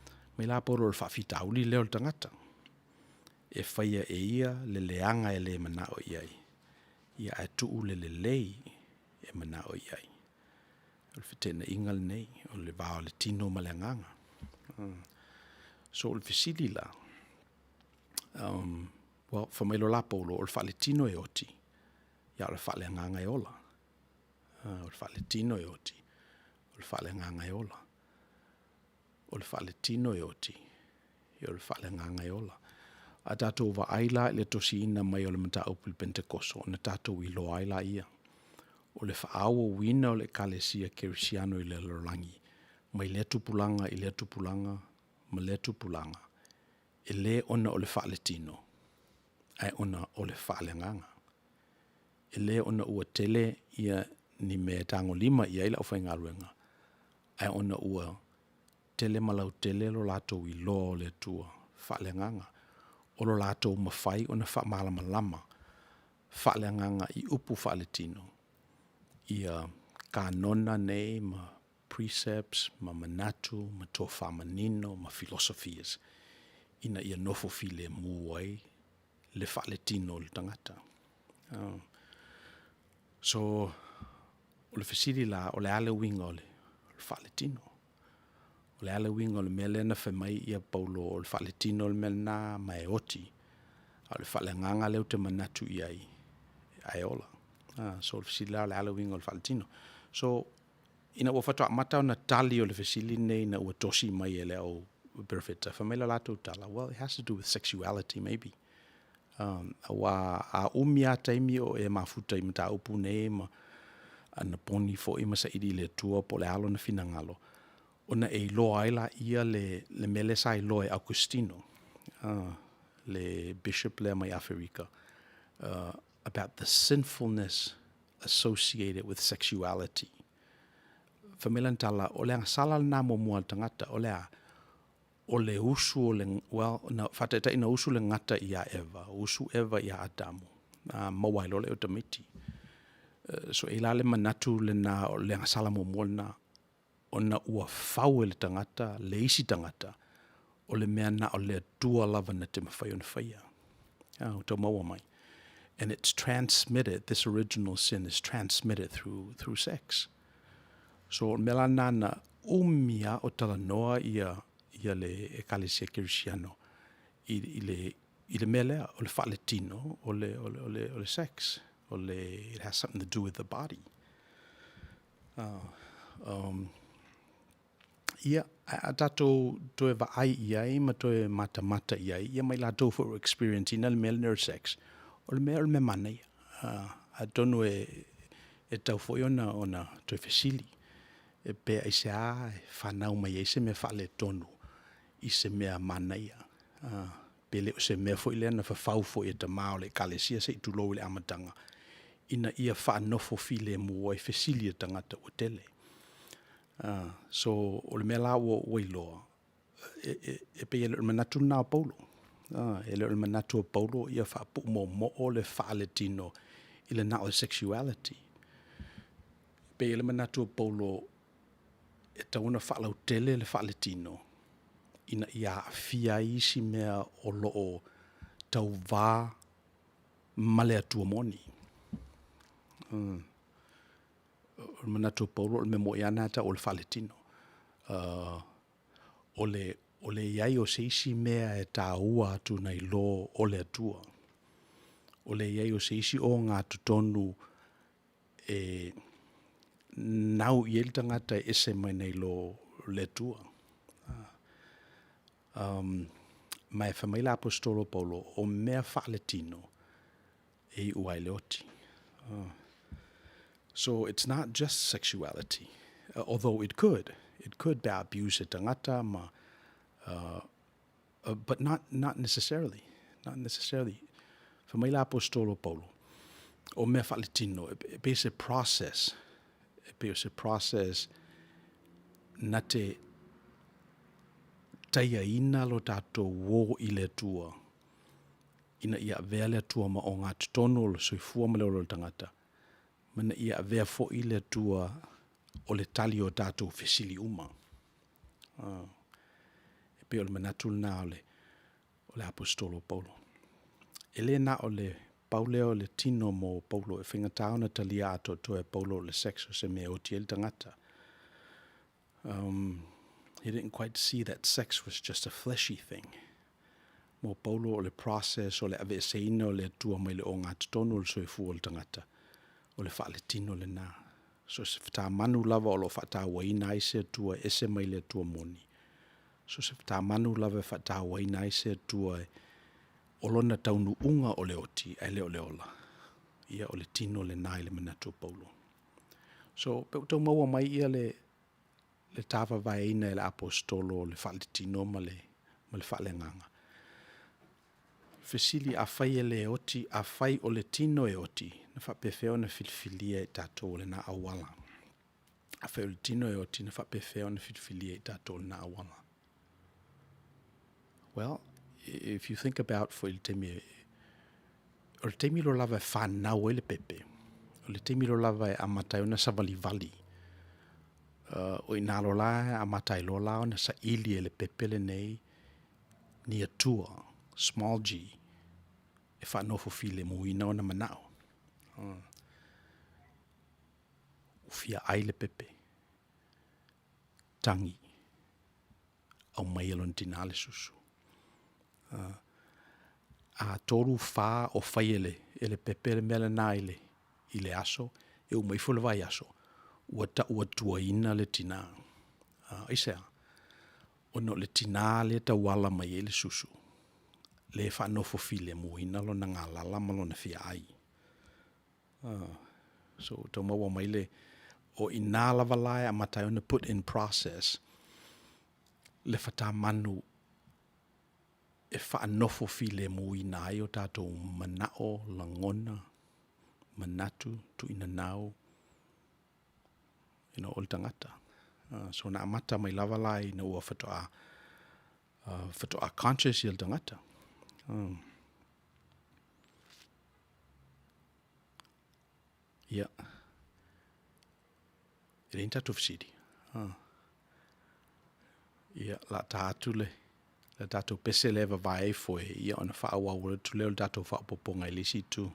Fai mai la Paulo o le faafitauli lea o le tagata, e faia e ia le leaga e le manao i ai, ia ae tuu le lelei e manao i ai. O le feteenaiga lenei, o le va o le tino ma le agaga. So o le fesili la, fai mai loa la Paulo, o le faaletino e oti, a o le faaleagaga e ola. O le faaletino e oti, o le faaleagaga e ola. O le faaletino e oti, o le faaleagaga e ola. A tatou vaai la i le tosiina mai o le mataupu i le Penetekoso, ona tatou iloa ai lea, o le faaauauina o le Ekalesia Kerisiano i le lalolagi mai lea tupulaga i lea tupulaga ma lea tupulaga, e le ona o le faaletino, ae ona o le faaleagaga. E le ona ua tele ni mea e tagolima i ai le aufaigaluega, ae ona ua tele ma lautele lo latou iloa o le Atua faaleagaga. O lo latou mafai ona faamalamalama faaleagaga i upu faaletino kanona nei ma precepts ma manatu ma tofamanino ma philosophies ina ia nofo filemu ai le faaletino o le tagata. So, o le fesili la, o le a le uiga o le faaletino? O le a le uiga o le mea lea na fai mai Paulo o le faaletino le mea lena ma e oti, a o le faaleagaga lea ou te manatu i ai ae ola. So o le fesili la o le a le uiga o le faaletino? So ina ua faatoa amata ona tali o le fesili lenei ina ua tosi mai e le au perofeta, fai mai le latou tala, well, it has to do with sexuality maybe. Aua a umi lava taimi o e mafuta i mataupu nei ma anapogi foi ma saili i le Atua po o le a Lona finagalo, ona e iloa ai lea le mea lea sa iloa e Aukasitino, le bishop lea mai Aferika, about the sinfulness associated with sexuality. Fai mai lana tala, o le agasala lena muamua a le tagata, o le a? O le usu o le, well, na faataitai na usu le gata ia Eva, usu Eva ia Atamu, maua ai loa lea o tamaiti. So e i ai la le manatu lena o le agasala muamua lena, ona ua fau e le tagata le isi tagata, o le mea na o le Atua lava na te mafai ona faia. Ua tau maua mai? And it's transmitted, this original sin is transmitted through, through sex. So o le mea la lena na umi lava o talanoa ia, ia le Ekalesia Kerisiano i, i, le, i le mea lea, o le faaletino, o le, o le, o le, o le sex, o le, it has something to do with the body. Ia, ae a tatou toe vaai i ai ma toe matamata i ai, ia ma i latou foi ua experience ina le mea lenei o le sex, o le mea o le mea manaia. Atonu e tatau foi ona toe fesili, pe aisea e fanau mai ai se mea faaletonu i se mea manaia, pe le o se mea foi lea na fafau foi e tama o le Ekalesia se i tulou i le amataga, ina ia faanofo filemu ai fesili a tagata ua tele. So, o le mea la ua iloa, e pei e le o le manatu lena o Paulo. E le o le manatu o Paulo ia faapuu moomoo le faaletino i le na o le sexuality. Pei e le manatu o Paulo e tatau ona faalautele le faaletino ina ia aafia ai isi mea o lo o tauva ma le Atua moni. O le manatu o Paulo o le mea moi lava lena e tau o le faaletino. O le i ai o se isi mea e taua atu nai lo o le Atua. O le i ai o se isi ogatotonu e nau i ai le tagata e ese mai nai lo le Atua. Ma e fai mai le Aposetolo o Paulo, o mea faaletino e iu lava i le oti. So it's not just sexuality, although it could, it could pe a abuse e tagata ma but not, not necessarily, not necessarily. Fai mai le Aposetolo o Paulo, o mea faaletino, e pei se process, e pei o se process na te taiaina lo tatou o i le Atua, ina ia avea le Atua ma ogatotonu o le soifua ma le ola o le tagata, ma ina ia avea foi le Atua o le tali o tatou fesili uma. E pei o le manatu lena o le Aposetolo o Paulo. E le na o le pau lea o le tino mo Paulo, e faigata ona talia atoatoa e Paulo o le sex o se mea e oti ai le tagata. He didn't quite see that sex was just a fleshy thing. Mo Paulo o le process o le aveeseina o le Atua mai le ogatotonu o le soifua o le tagata, o le faaletino lena. So se fatamanu lava o lo o faatauaina ai se Atua e ese mai le Atua moni. So se fatamanu lava e faatauaina ai se Atua o lona taunuuga o le oti ae le o le ola, ia o le tino lena i le manatu o Paulo. So pe ua tau maua mai ia le le tavavaeina e le Aposetolo o le faaletino ma le, ma le faaleagaga. Fesili, afai e le oti, afai o le tino e oti, na faapefea ona filifilia e tatou lena auala? Afai o le tino e oti, na faapefea ona filifilia e tatou lena auala? Well, if you think about foi le taimi, o le taimi loa lava e fanau ai le pepe, o le taimi loa lava e amata ai ona savalivali, o i ina loa la e amata ai loa la ona saili e le pepe lenei ni atua, small g, e faanofo filemuina ona manao. Ua fia ai le pepe, tagi, aumai e lona tina le susu. A 3, 4 o fai e le pepe le mea lena i le aso, e uma ifo le vaiaso, ua tauatuaina le tina. Aisea? Ona o le tina lea e tauala mai ai le susu, lea e faanofo filemuina lona galala ma lona fiaai. So ua tau maua mai le, o i ina lava la e amata ai ona put in process le fatamanu e faanofo filemuina ai o tatou manao, lagona, manatu, tuuinanau, you know, o le tagata. So na amata mai lava la ina ua faatoa faatoa conscious ia le tagata. Ia. E leai ni tatou fesili. Ia, o le a ta atu le le tatou pese lea e vavae ai foe, ia ona faaauau atu lea o le tatou faaopoopoga i le isi itu.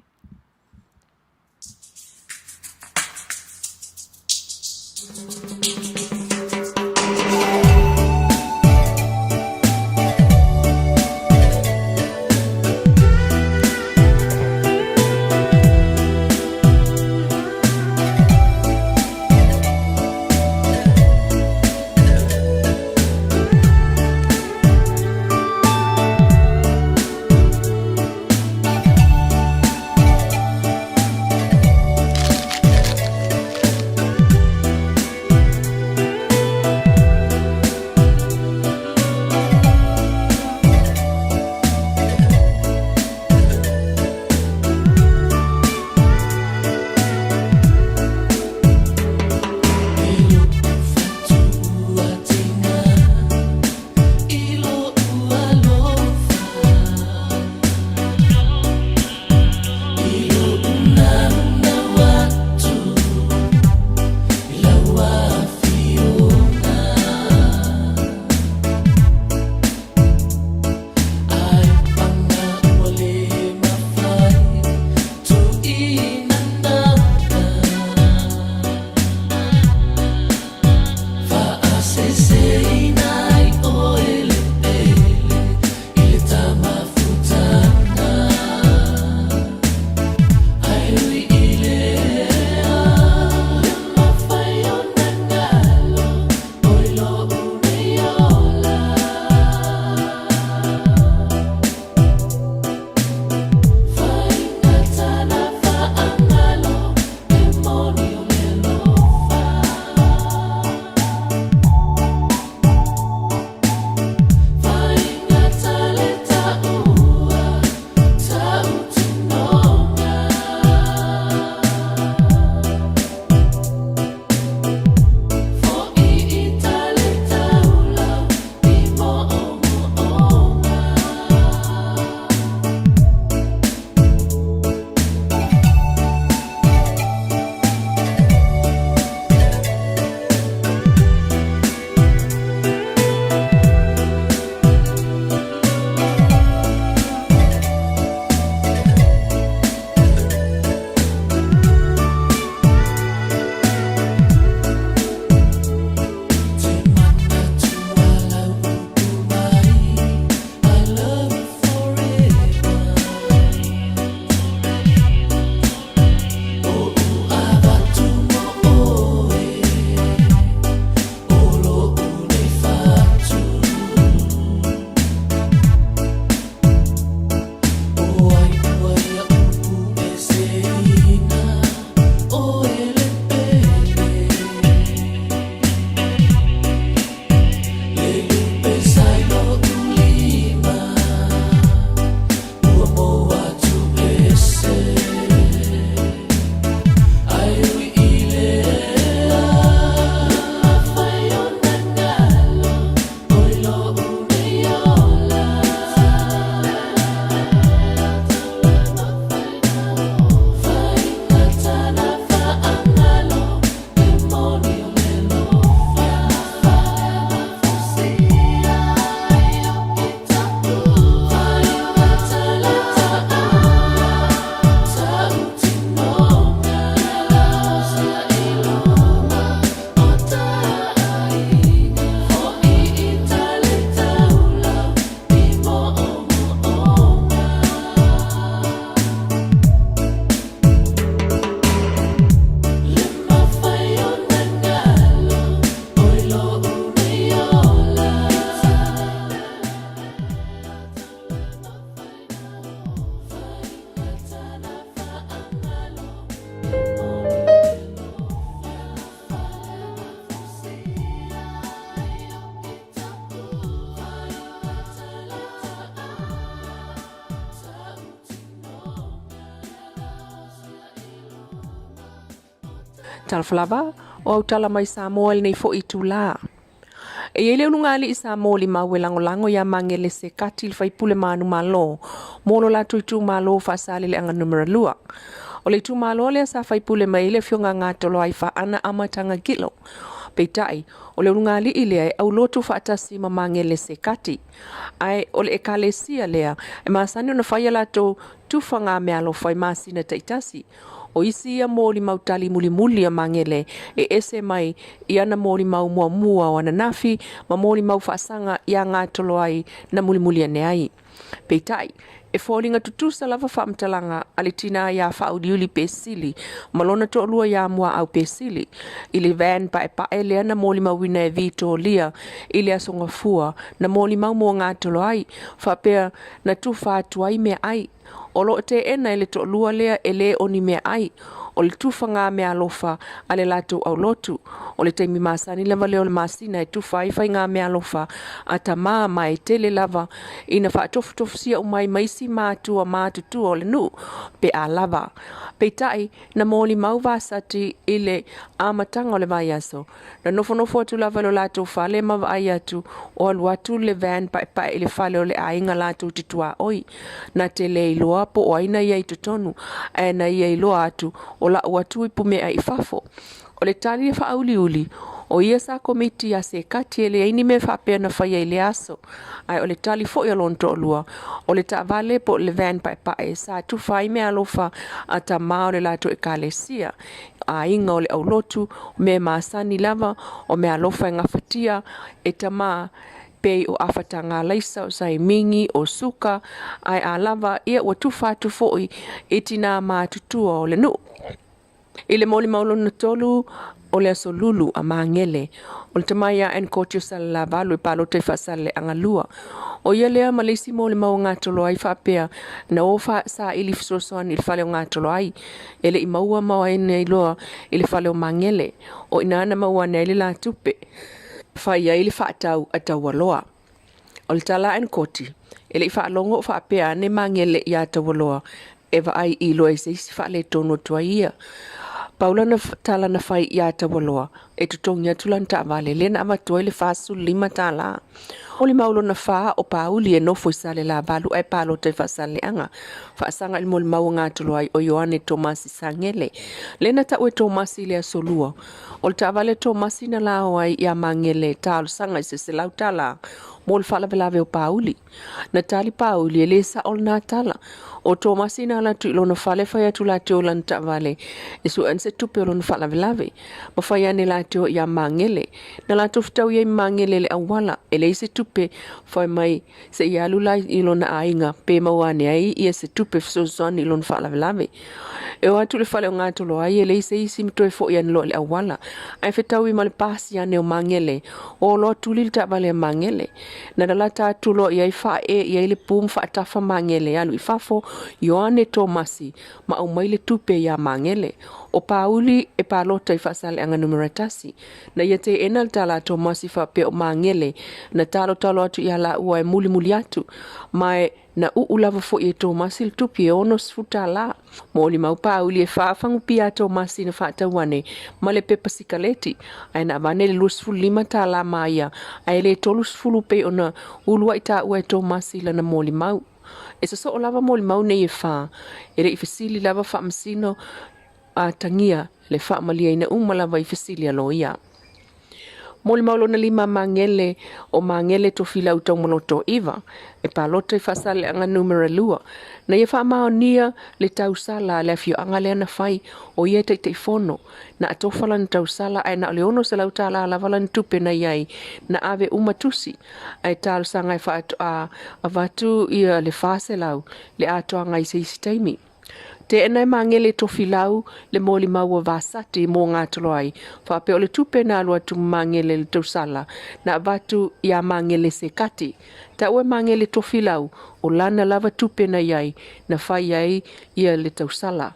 Talofa lava, o au tala mai Samoa i lenei foi itulā. E i ai le ulugalii sa molimau e lagolago iā Magele Sekati le faipule manumalo mo lo latou itumalo o Faasaleleaga Numera 2. O le itumalo lea sa faipule mai ai le afioga Gatoloai Faana Amataga Gilo. Peitai, o le ulugalii lea e aulotu faatasi ma Magele Sekati. Ae o le ekalesia lea e masani ona fai a latou tufaga meaalofa i masina taitasi. O isi ia molimau tali mulimuli a Magele e ese mai i ana molimau muamua o ananafi ma molimau faasaga iā Gatoloai na mulimuli ane ai. Peitai, e foliga tutusa lava faamatalaga a le tinā iā Faauliuli Pesili ma lona toalua iā Muaau Pesili i le van paepae lea na molimauina e Vitolia i le Aso Gafua na molimau mo Gatoloai faapea na tufa atu ai meaai. O lo o teena e le toalua lea e lē o ni meaai, o le tufaga meaalofa a le latou aulotu. O le taimi masani lava lea o le masina e tufa ai faigameaalofa a tamā ma e tele lava ina faatofutofusia uma ai ma isi matua matutua o le nuu pe a lava. Peitai, na molimau Vasati i le amataga o le vaiaso, Na nofonofo atu lava i lo latou fale ma vaai atu o alu atu le van paepae i le fale o le aiga latou te tuaoi. Na te le iloa po o ai na ia i totonu, ae na ia iloa atu o la'u atu ipu meaai i fafo. O le tali e faauliuli, o ia sa komiti iā Sekati e leai ni mea faapea na faia i lea aso. Ae o le tali foi a lona toalua, o le taavale po o le van paepae sa tufa ai meaalofa a tamā o le latou ekalesia. Aiga o le aulotu, o mea masani lava, o meaalofa e gafatia e tamā, pei o afataga alaisa, o saimingi, o suka, ae a lava, ia ua tufa atu foi i tinā matutua o le nuu. I le molimau lona tolu o le Aso Lulu a Magele, o le tama ia Ann Koti o Salelavalu e palota i Faasaleleaga 2. ʻO ia lea ma le isi molimau o Gatoloai faapea na o saili fesoasoani i le fale o Gatoloai e le i maua ma ai nei loa i le fale o Magele. O i ina na maua ane ai le la tupe fai ai le faatau a Taualoa. O le tala a Nkoti, e le i faalogo o faapea ane Magele iā Taualoa e vaai i loa i se isi faaletonu atu ai ia. Pau lana tala na fai iā Taualoa, e totogi atu lana taavale, lea na avatu ai le $45 tālā. O le mau lona fa o Pāuli e nofo i Salelavalu ae palota i Faasaleleaga. Faasaga i le molimau a Gatoloai o Ioane Tomasi Sagele, lea na tau e Tomasi i le Aso Lua. O le taavale a Tomasi na lao ai iā Magele e talosaga i se $100 mo le faalavelave o Pāuli. Na tali Pāuli e lē sa'o lenā tala. ʻO Tomasi na ala atu i lona fale fai atu lātou lana taavale e sue ane se tupe o lona faalavelave. Ma fai ane lātou iā Magele. Na latou fetaui ai ma Magele i le auala, e leai se tupe, fai mai se i alu la i lona aiga pe maua ane ai ia se tupe fesoasoani i lona faalavelave. E o atu i le fale o Gatoloai e leai se isi ma toe foʻi ane loa i le auala, ae fetaui ma le pasi ane o Magele. O loa tuli le taavale a Magele. Na lalata atu loa i ai faaee i ai le pu ma faatafa Magele e alu i fafo, Ioane Tomasi, ma aumai le tupe iā Magele. O Pāuli e palota i Faasaleleaga Numera 1. Na ia teena le tala a Tomasi faapea o Magele na talotalo atu iā lāua e mulimuli atu, ma e na uu lava foi e Tomasi le tupe e $60. Molimau Pāuli e faafagu pia a Tomasi na faatau ane ma le pepa sikaleti, ae na avane le $25 ma ia, ae le 30 pei ona uluai taua e Tomasi i lana molimau. E sosoo lava molimau nei e fa, e le i fesili lava faamasino atagia le faamaliaina uma lava i fesili a loia. Molimau lona lima Magele o Magele Tofilau Taumaloto 9 e palota i Faasaleleaga Numera 2 na ia faamaonia le tausala a le afioaga lea na fai o ia e Taitaifono. Na atofa lana tausala ae na o le $600 lava lana tupe na i ai na ave uma tusi ae talosaga e faatoa avatu ia le 400 le atoaga i se isi taimi. Teena e Magele Tofilau le molimau a Vasati mo Gatoloai, faapea o le tupe na alu atu ma Magele i le tausala na avatu iā Magele Sekati. Taua e Magele Tofilau o lana lava tupe na i ai na fai ai ia le tausala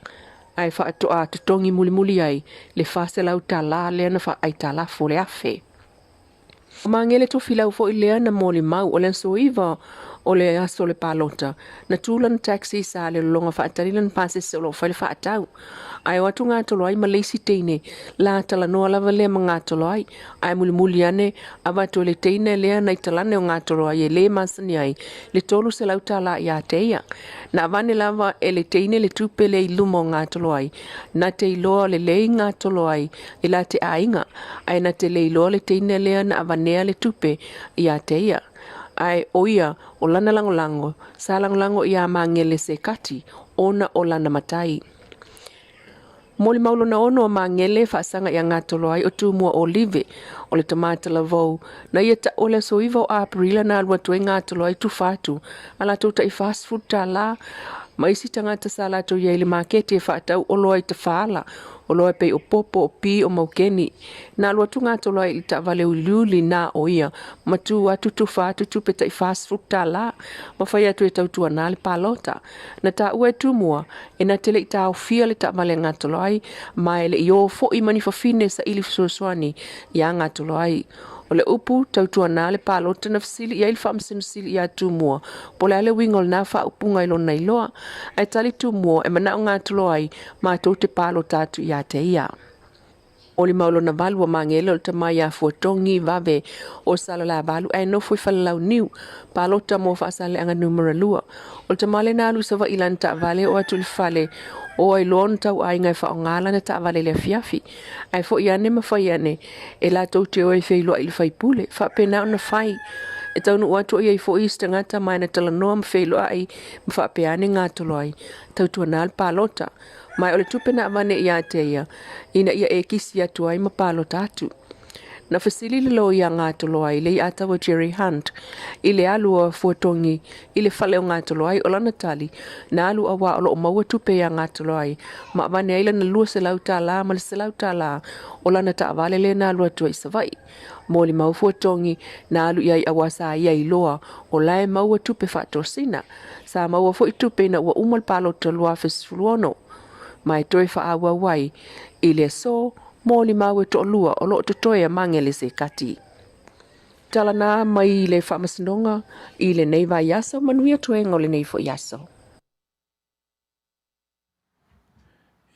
ae faatoa totogi mulimuli ai le $400 lea na faaaitalafu o le afe. O Magele Tofilau foi lea na molimau o le aso 9 O le aso o le palota, na tu lana taxi i Salelologa faatali lana pasese o lo o fai le faatau. Ae o atu gatolo ai ma le isi teine la talanoa lava lea ma gatolo ai. Ae mulimuli ane, avatu e le teine lea nai talane o gatolo ai e le masani ai le 300 tala ia te ia. Na avane lava e le teine le tupe lea i luma o gatolo ai. Na te iloa lelei gatolo ai i la te aiga, ae na te le iloa le teine lea na avanea le tupe ia te ia. Ae o ia, o lana lagolago, sa lagolago iā Magele Sekati ona o lana matai. Molimau lona ono a Magele e faasaga iā Gatoloai o Tumua Olive, o le tama talavou, na ia taua le aso 9 o Aperila na alu atu ai Gatoloai tufa atu a latou tai 40 tala ma isi tagata sa latou i ai i le maketi e faatau oloa i Tafaala, oloa e pei o popo, o pi, o maukeni. Na alu atu Gatoloai i le taavale uliuli na o ia ma tu atu tufa atu tupe tai 40 tala ma fai atu e tautuana le palota. Na taua e Tumua e na te le i taofia le taavale a Gatoloai ma e le i o foi ma ni fafine saili fesoasoani iā Gatoloai. O le upu, tautuana le palota na fesili i ai le Faamasino Sili iā Tumua po o le a le uiga o lena faaupuga i lona iloa. Ae tali Tumua e manao Gatoloai matou te palota atu iā te ia. O le mau lona valu o Magele o le tama iā Fuatogi Vave o Salelavalu ae nofo i Falelauniu, palota mo Faasaleleaga Numera 2. O le tama lena alu i Savaii i lana taavale oo atu i le fale o ai loa ona tauaiga e faaaoga lana taavale i le afiafi. Ae foi ane ma fai ane e latou te o e feiloai i le faipule. Faapena ona fai. E taunuu atu o i ai foi isi tagata ma e na talanoa ma feiloai ma faapea ane gatolo ai, tautuana le palota. Ma o le tupe na avane iā te ia, ina ia e kisi atu ai ma palota atu. Na fesili le loia a Gatoloai, le Iataua Jerry Hunt, i le alu a Fuatogi i le fale o Gatoloai, o lana tali, na alu auā o lo o maua tupe iā Gatoloai, ma avane ai lana 200 tālā ma le 100 tālā o lana taavale lea na alu atu ai i Savaii. Molimau Fuatogi, na alu i ai auā sa ia iloa o la e maua tupe faatosina. Sa maua foi tupe ina ua uma le palota 2016 ma e toe faaauau ai i le aso molimau e toalua o lo o totoe a Magele Sekati. Tala na mai le Faamasinoga i lenei vaiaso, manuia toega o lenei foi aso.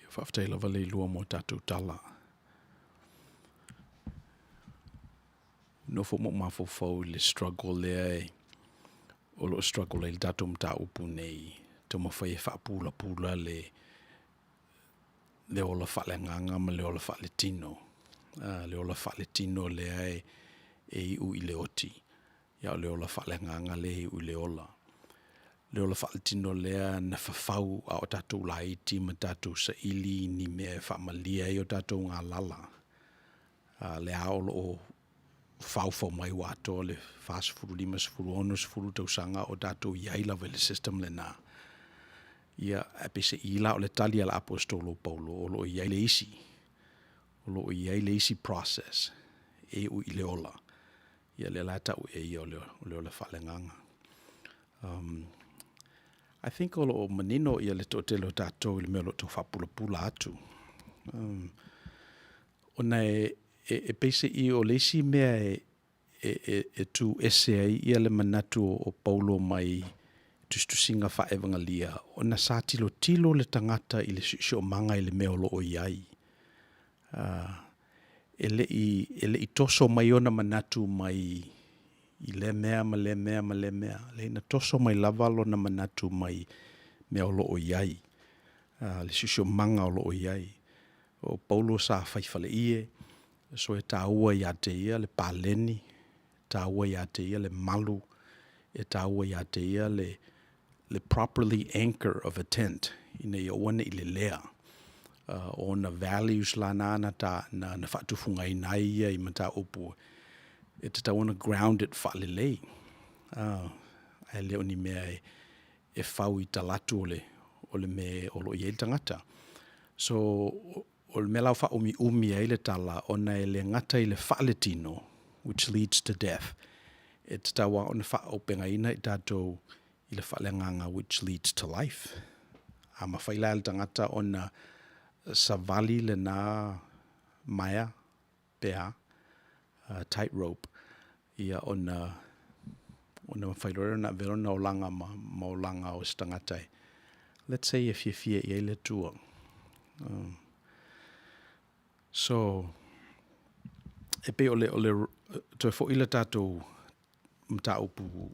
Ia, faafetai lava le ilua mo tatou tala. Nofo ma ou mafaufau i le struggle lea e o lo o struggle ai le tatou mataupu nei, taumafai e faapulapula le le ola faaleagaga ma le ola faaletino. Le ola faaletino lea e e iu i le oti, ia o le ola faaleagaga lea e iu i le ola. Le ola faaletino lea na fafau a o tatou laiti ma tatou saili i ni mea e faamalie ai o tatou galala. Le a o lo o faufau mai ua atoa le 40, 50, 60 tausaga o tatou i ai lava i le system lena. Ia, ae peiseai la o le tali a le Aposetolo o Paulo, o lo o i ai le isi, o lo o i ai le isi process e iu i le ola. Ia lea la e tau e ia o le, o le ola faaleagaga. I think o lo o manino ia le toatele o tatou i le mea o lo o tau faapulapula atu. Ona e, e, e peiseai o le isi mea e, e, e, e tū ese ai ia le manatu o, o Paulo mai tusitusiga faaevagalia, ona sa tilotilo le tagata i le siosiomaga i le mea o lo o i ai. E le i, e le i toso mai ona manatu mai i lea mea ma lea mea ma lea mea. Leai, na toso mai lava lona manatu mai mea o lo o i ai, le siosiomaga o lo o i ai. O Paulo sa fai faleie, so e taua ia te ia le paleni, e taua ia te ia le malu, e taua ia te ia le, le properly anchor of a tent, ina ia aua ne i lelea. O ona values la na na, ta, na, na faatufugaina ai ia i mataupu e tatau ona grounded faalelei. Ae le o ni mea e, e fau i talatu o le, o le mea o lo o i ai le tagata. So, o le mea la o faaumiumi ai le tala, ona e le gata i le faaletino, which leads to death, e tatau lava ona faaaupegaina i tatou i le faaleagaga which leads to life. A mafai la e le tagata ona savali lena maea pe a, tight rope, ia ona Ona mafai loa lea ona avea lona olaga ma, ma olaga o se tagata e, let's say e fiafia i ai le Atua. So, e pei o le, o le toe foi le tatou mataupu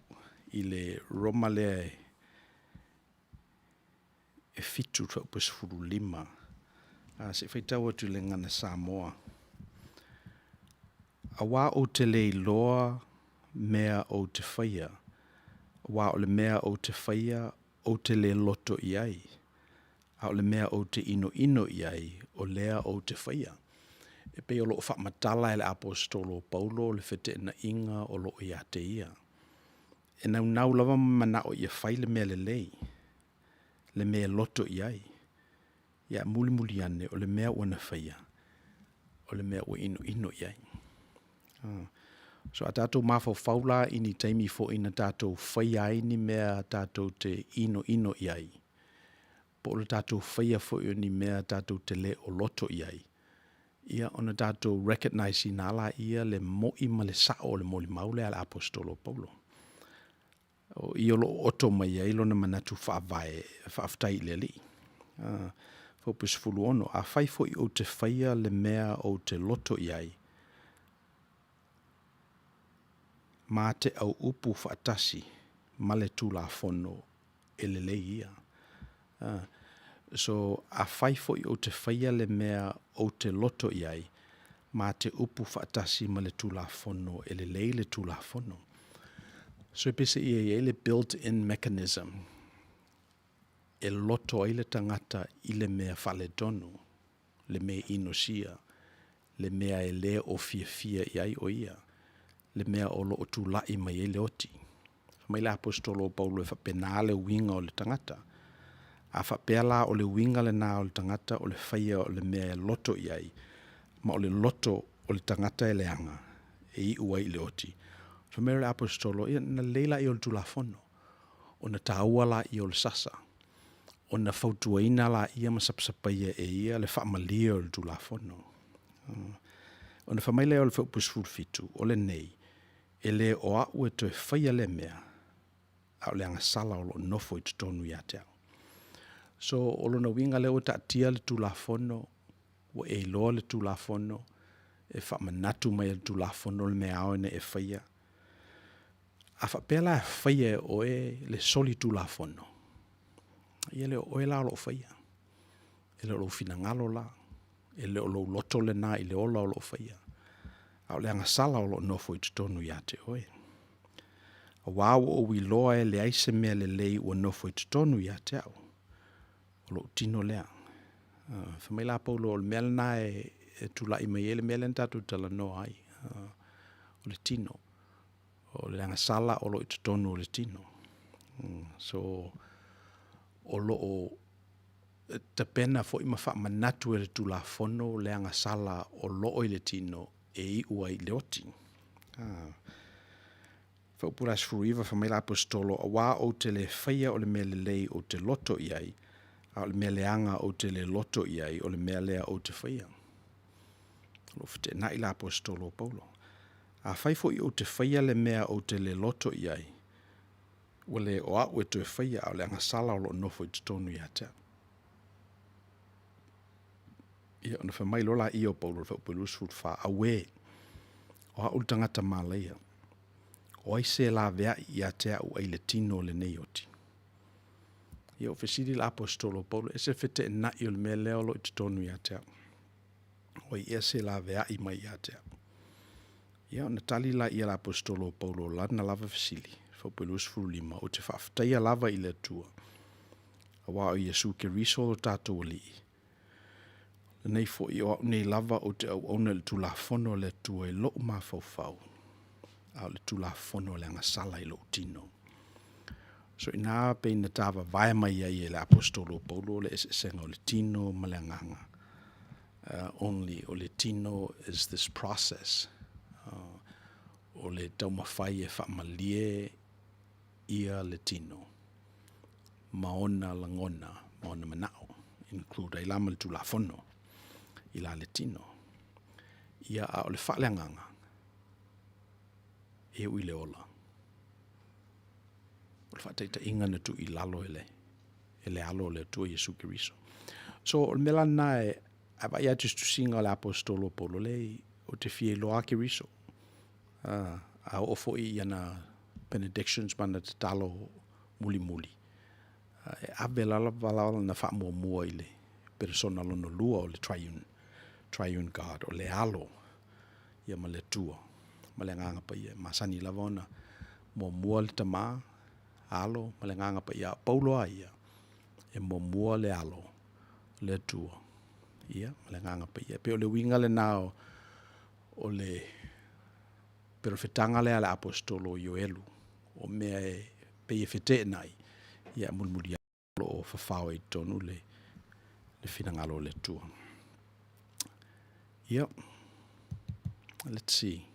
i le Roma lea e, e 7:15. A se i faitau atu i le Gagana Samoa. Auā ou te le iloa mea ou te faia, aua o le mea ou te faia ou te le loto i ai, a o le mea ou te inoino i ai, o lea ou te faia. E pei o lo o faamatala e le Aposetolo o Paulo le feteenaiga o lo o ia te ia. E naunau lava ma manao ia fai le mea lelei, le mea e loto i ai, ia mulimuli ane o le mea ua na faia, o le mea ua inoino i ai. So a tatou mafaufau la i ni taimi foi na tatou faia ai ni mea tatou te inoino i ai, po o le tatou faia foi o ni mea tatou te le o loto i ai, ia ona tatou recognize ina lea le moi ma le sao o le molimau lea a le Aposetolo o Paulo. O i o lo o oto mai ai lona manatu faavae e faafetai i le Alii. Fuaiupu 16, afai foi ou te faia le mea ou te loto i ai, ma te auupu faatasi ma le Tulafono, e lelei ia. So, afai foi ou te faia le mea ou te loto i ai, ma te upu faatasi ma le Tulafono, e lelei le Tulafono. So e peiseai e i ai le built-in mechanism e loto ai le tagata i le mea faaletonu, le mea inosia, le mea e le o fiafia i ai o ia, le mea o lo o tulai mai ai le oti. Fai mai le Aposetolo o Paulo e faapena le uiga o le tagata. A faapea la o le uiga lena o le tagata o le faia o le mea e loto i ai, ma o le loto o le tagata e leaga, e iu ai i le oti. Fai mai le Aposetolo, ia ona lelei lea o le Tulafono, ona taua lea o le sasa, ona fautuaina lea ma sapasapaia e ia le faamalie o le Tulafono. Ona fai mai lea o le Fuaiupu 17, o lenei, e le o au e toe faia lea mea, a o le agasala o lo o nofo i totonu ia te au. So, o lona uiga lea ua taatia le Tulafono, ua e iloa le Tulafono, e faamanatu mai e le Tulafono le mea e ao ona e faia. A faapea la e faia e oe le solitulafono, ia e le o oe la o lo o faia, e le o lou finagalo la, e le o lou loto lena i le ola o lo o faia, a o le agasala o lo o nofo i totonu ia te oe. Aua ua ou iloa e leai se mea lelei ua nofo i totonu ia te au, o lou tino lea. Fai mai la Paulo o le mea lena e tulai mai ai le mea lea na tatou talanoa ai, o le tino. O le agasala o lo o i totonu o le tino. So, o lo o tapena foi ma faamanatu e le Tulafono le agasala o lo o i le tino e iu ai i le oti. Fuaiupu 19, fai mai le Aposetolo, aua ou te le faia o le mea lelei ou te loto i ai, a o le mea leaga ou te le loto i ai, o le mea lea ou te faia. O lo o feteenai le Aposetolo o Paulo. Afai foi ou te faia le mea ou te le loto i ai, ua le o au e toe faia, a o le agasala o lo o nofo i totonu ia te au. Ia, ona fai mai loa lea o Paulo i le fuaiupu 24, Auē, o au le tagata malaia, o ai se laveai ia te au ai le tino o lenei oti? Ia ua fesili le Aposetolo o Paulo, e ese le feteenai o le mea lea o lo o i totonu ia te au. O ai ea se laveai mai ia te au? Ia ona tali lea o le Aposetolo o Paulo i lana lava fesili, fuaiupu 25, ou te faafetaia lava i le Atua, aua o Iesu Keriso lo tatou Alii, lenei foi o au nei lava ou te auauna i le Tulafono a le Atua i lou mafaufau, a o le Tulafono a le agasala i lou tino. So i ina pei na tavavae mai ai e le Aposetolo o Paulo le eseesega o le tino ma le agaga. Only o le tino is this process o le taumafai e faamalie ia le tino ma ona lagona ma ona manao, include ai la ma le Tulafono i la le tino. Ia, a o le faaleagaga, e ui i le ola. O le faataitaiga na tuu i lalo e le, e le Alo o le Atua Iesu Keriso. So, o le mea la lena e, a vaai atu i se tusiga o le Aposetolo o Paulo, leai, ou te fia iloa lava Keriso. A oo foi i ana benedictions ma ana tatalo mulimuli, e ave lava lana faamuamua i le peresona lona lua o le triune, triune God, o le Alo ia ma le Atua ma le Agaga Paia. E masani lava ona muamua le Tama, Alo ma le Agaga Paia, a o Paulo lava ia, e muamua le Alo, le Atua ia ma le Agaga Paia. E pei o le uiga lena o, o le perofetaga lea a le Aposetolo o Ioelu, o mea e pei e feteenai, ia e mulimuli o lo o fafao ai i totonu le, le finagalo o le Atua. Ia, let's see.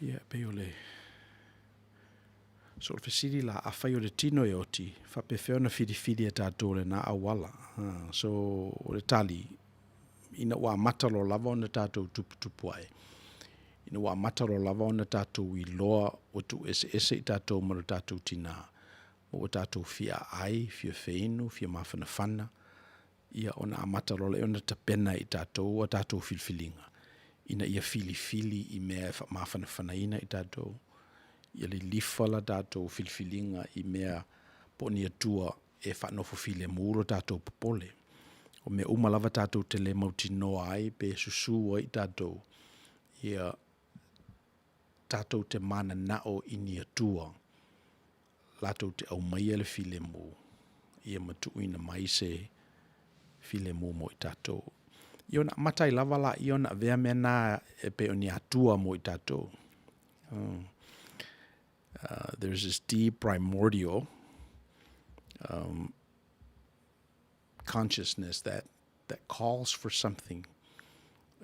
Ia, pei o le... So o le fesili la, afai o le tino e oti, faapefea ona filifili e tatou lena auala? So o le tali, ina ua amata loa lava ona tatou tuputupu ae, ina ua amata loa lava ona tatou iloa ua tuueseese i tatou ma lo tatou tinā, ma ua tatou fia aai, fia feinu, fia mafanafana, ia ona amata loa lea ona tapena e i tatou a tatou filifiliga, ina ia filifili i mea e faamafanafanaina i tatou, ia lilifa la tatou filifiliga i mea po o ni atua e faanofo filemu lo tatou popole. O mea uma lava tatou te le mautinoa ai pe susu ai i tatou, ia tatou te mananao i ni atua latou te aumaia le filemu ia ma tuuina mai se filemu mo i tatou. Ia ona amata ai lava laia ona avea mea na e pei o ni atua mo i tatou. There's this deep primordial consciousness that that calls for something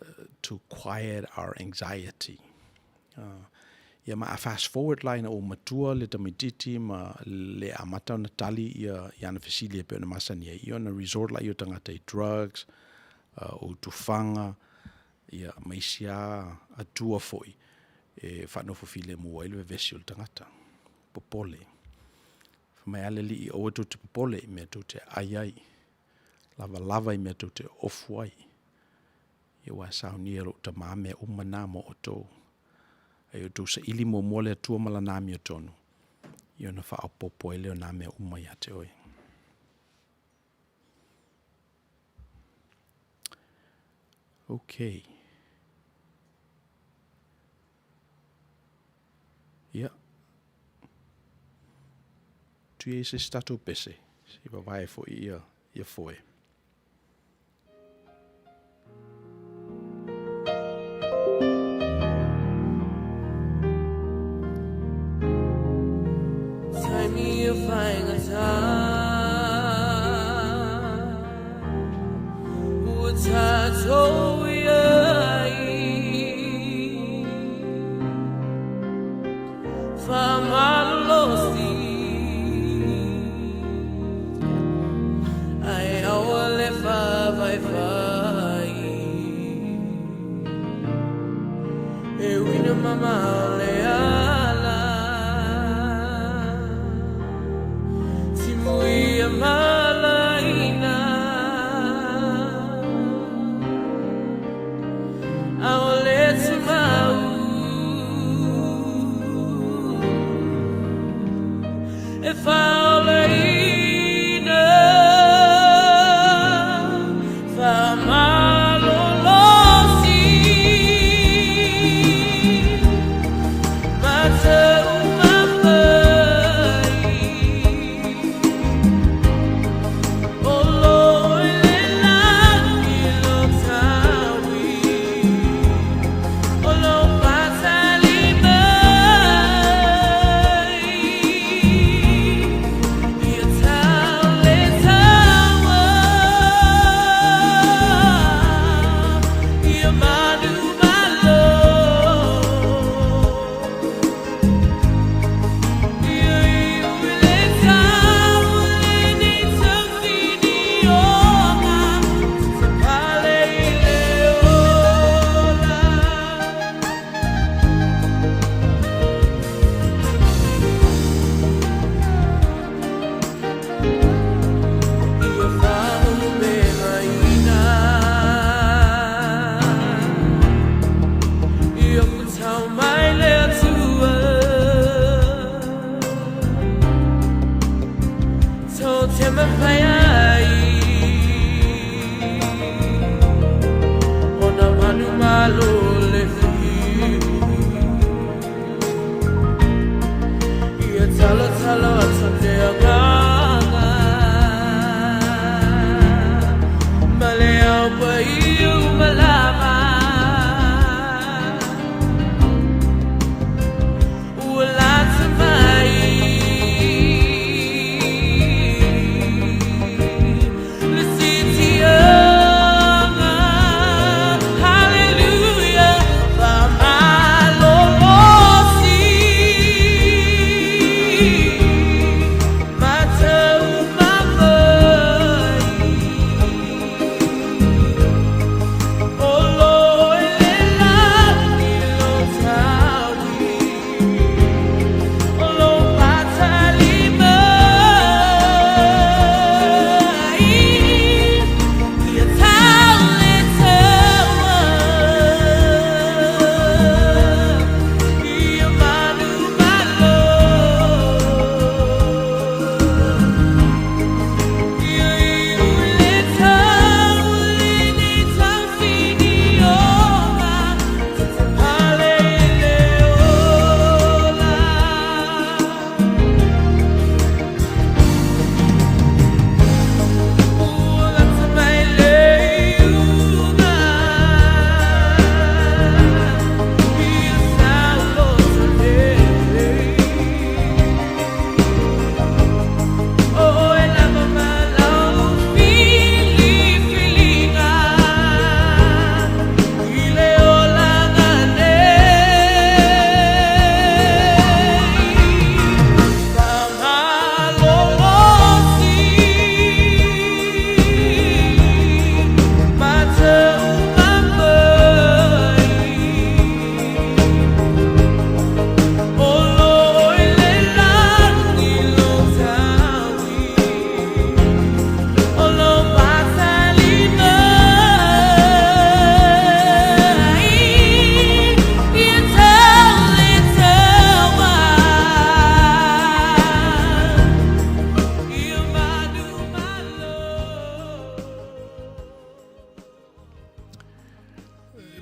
uh, to quiet our anxiety. Uh, ia ma a fast forward la ina ua matua le tamaititi ma le amata ona tali ia i ana fesili e pei ona masani ai, ia ona resort laia o tagata i drugs, uh, o utufaga, ia ma isi lava atua foi e faanofo filemu ai le vevesi o le tagata. Popole. Fai mai lava le Alii, aua tou te popole i mea tou te aai ai, lavalava i mea tou te ofu ai. Ia aua e saunia e lou Tama mea uma na mo outou. A ia outou saili muamua le Atua ma Lana amiotonu, ia ona faaopoopo ai lea o nā mea uma ia te oe. Okay. Ia. Tui ai se isi tatou pese, se i vavae foi ia, ia foe.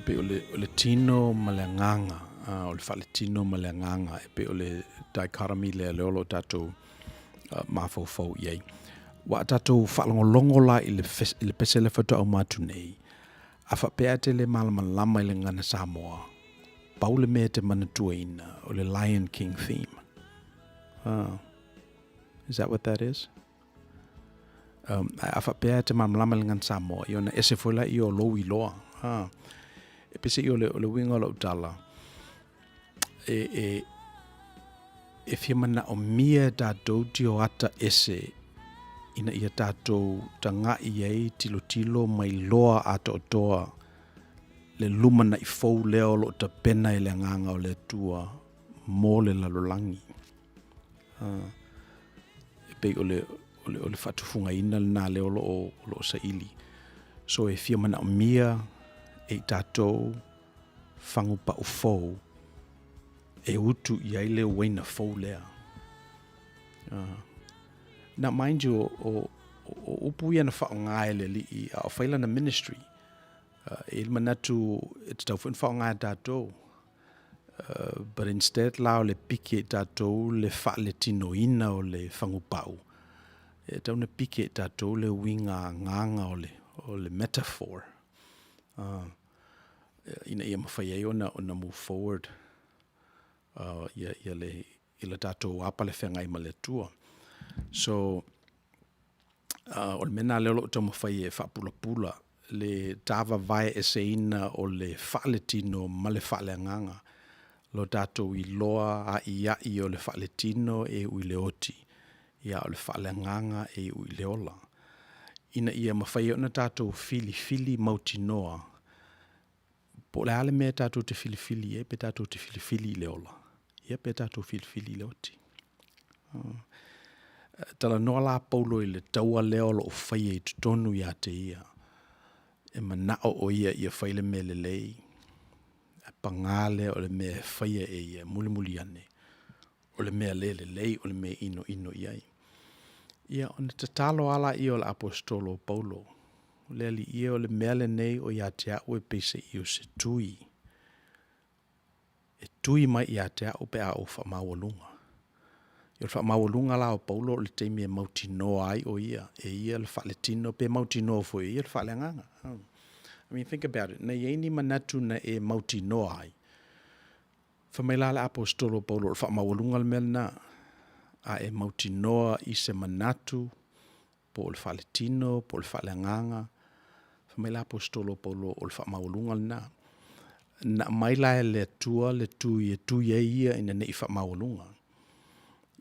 E pei o le, o le tino ma le agaga, uh, o le faaletino ma le agaga, e pei o le dichotomy lea lea o lo o tatou uh, mafaufau i ai. Ua a tatou faalogologo la i le, i le pese lea faatoa uma atu nei, a faapea e te le malamalama i le gagana Samoa, pau le mea e te manatuaina o le Lion King theme. Uh, is that what that is? Um, a faapea e te malamalama i le gagana Samoa, ia ona ese foi laia o lou iloa. Ha. E peiseai o le, o le uiga o lau tala, e, e, e fia manaomia e tatou te o ata ese ina ia tatou taga'i ai tilotilo ma iloa atoatoa le lumana'i fou lea o lo o tapena e le Agaga o le Atua mo le lalolagi. E pei o le, o le, o le faatufugaina lena lea o lo o, o lo o saili. So e fia manaomia e i tatou fagu pau fou e utu i ai le uaina fou lea. Now mind you, o, o, o upu ia na faaaoga e le Alii a o fai lana ministry. E i ai le manatu e tatau foi ona faaaoga e tatou. But instead la o le piki e i tatou le faaletinoina o le fagupau, e tatau ona piki e i tatou le uiga agaga o le, o le metaphor, ina ia mafai ai ona, ona move forward ia, ia le, i le tatou apa le feagai ma le Atua. So, o le mea lena lea o lo o taumafai e faapulapula le tavavaeeseina o le faaletino ma le faaleagaga. Lo tatou iloa a'ia'i o le faaletino e iu i le oti, ia a o le faaleagaga e iu i le ola. Ina ia mafai ai ona tatou filifili mautinoa po o le a le mea tatou te filifili i ai, pe tatou te filifili i le ola, ia pe tatou filifili i le oti. Talanoa la Paulo i le taua lea o lo o faia i totonu ia te ia. E manao o ia ia fai le mea lelei, ae pagā lea o le mea e faia e ia mulimuli ane, o le mea le lelei, o le mea e inoino i ai. Ia, ona tatalo lava laia o le Aposetolo o Paulo, o le Alii e, o le mea lenei o ia te au e peiseai o se tui, e tui mai ia te au pe a ou faamaualuga. Ia o le faamaualuga la o Paulo o le taimi e mautinoa ai o ia e ia le faaletino pe mautinoa foi e ia le faaleagaga. I mean, think about it, na i ai ni manatu na e mautinoa ai? Fai mai la le Aposetolo o Paulo o le faamaualuga le mea lena, a e mautinoa i se manatu po o le faaletino po o le faaleagaga, fai mai le Aposetolo o Paulo o le faamaualuga lena. Na aumai la e le Atua le tui e tui ai ia ina ne i faamaualuga.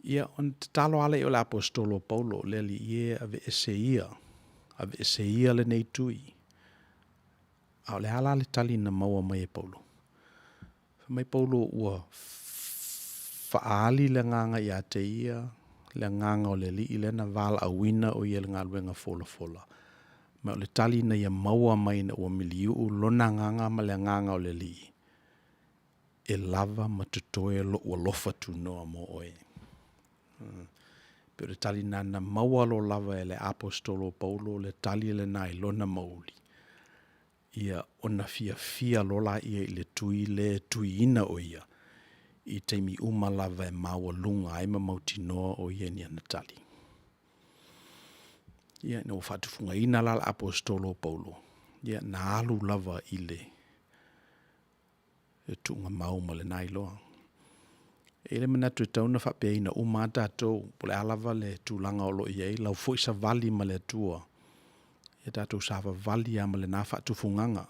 Ia, ona tatalo lava lea o le Aposetolo o Paulo, le Alii e, aveese ia, aveese ia lenei tui. A o le a la le tali na maua mai e Paulo? Fai mai Paulo ua faaali le Agaga ia te ia, le Agaga o le Alii lea na valaauina o ia i le galuega folafola, ma o le tali na ia maua mai ina ua miliu lona agaga ma le Agaga o le Alii, e lava ma totoe lou alofa tunoa mo oe. E pei o le tali lena na maua loa lava e le Aposetolo o Paulo le tali lena i lona mauuli, ia ona fiafia loa lea i le tui lea e tuiina o ia i taimi uma lava e maualuga ai ma mautinoa o ia i ana tali. Ia ina ua faatufugaina la le Aposetolo o Paulo, ia na alu lava i le tuugamau ma lena iloa. E i ai le manatu e tatau ona faapeaina uma lava tatou, po o le a lava le tulaga o lo o i ai lau foi savali ma le Atua, ia tatou savavali lava ma lena faatufugaga.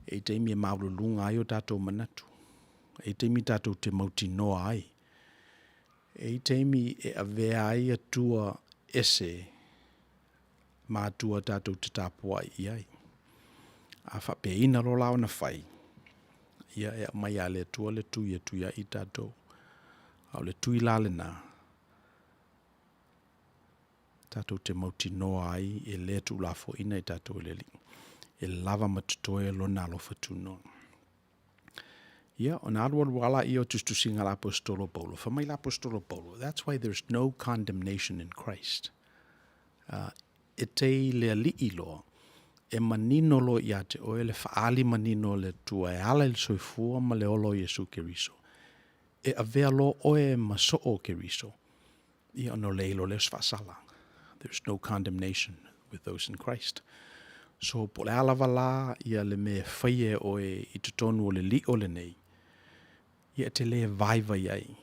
E i ai taimi e maualuluga ai o tatou manatu, e i ai taimi tatou te mautinoa ai, e i ai taimi e avea ai Atua ese ma Atua tatou te tapuai i ai. A faapeaina loa la ona fai, ia e aumai lava e le Atua le tui e tui ai tatou. A o le tui la lena, tatou te mautinoa ai e le tuulafoaiina i tatou e le Alii, e lava ma totoe Lona alofa tunoa. Ia, ona alu alu lava lea o tusitusiga a le Aposetolo o Paulo, fai mai le Aposetolo o Paulo, that's why there's no condemnation in Christ. E te i le Alii loa, e manino loa ia te oe le faaali manino o le Atua e ala i le soifua ma le ola o Iesu Keriso, e avea loa oe ma soo o Keriso, ia ona leai loa lea o se faasala. There's no condemnation with those in Christ. So po o le a lava la ia le mea e faia e oe i totonu o le lio lenei, ia e te le vaivai ai.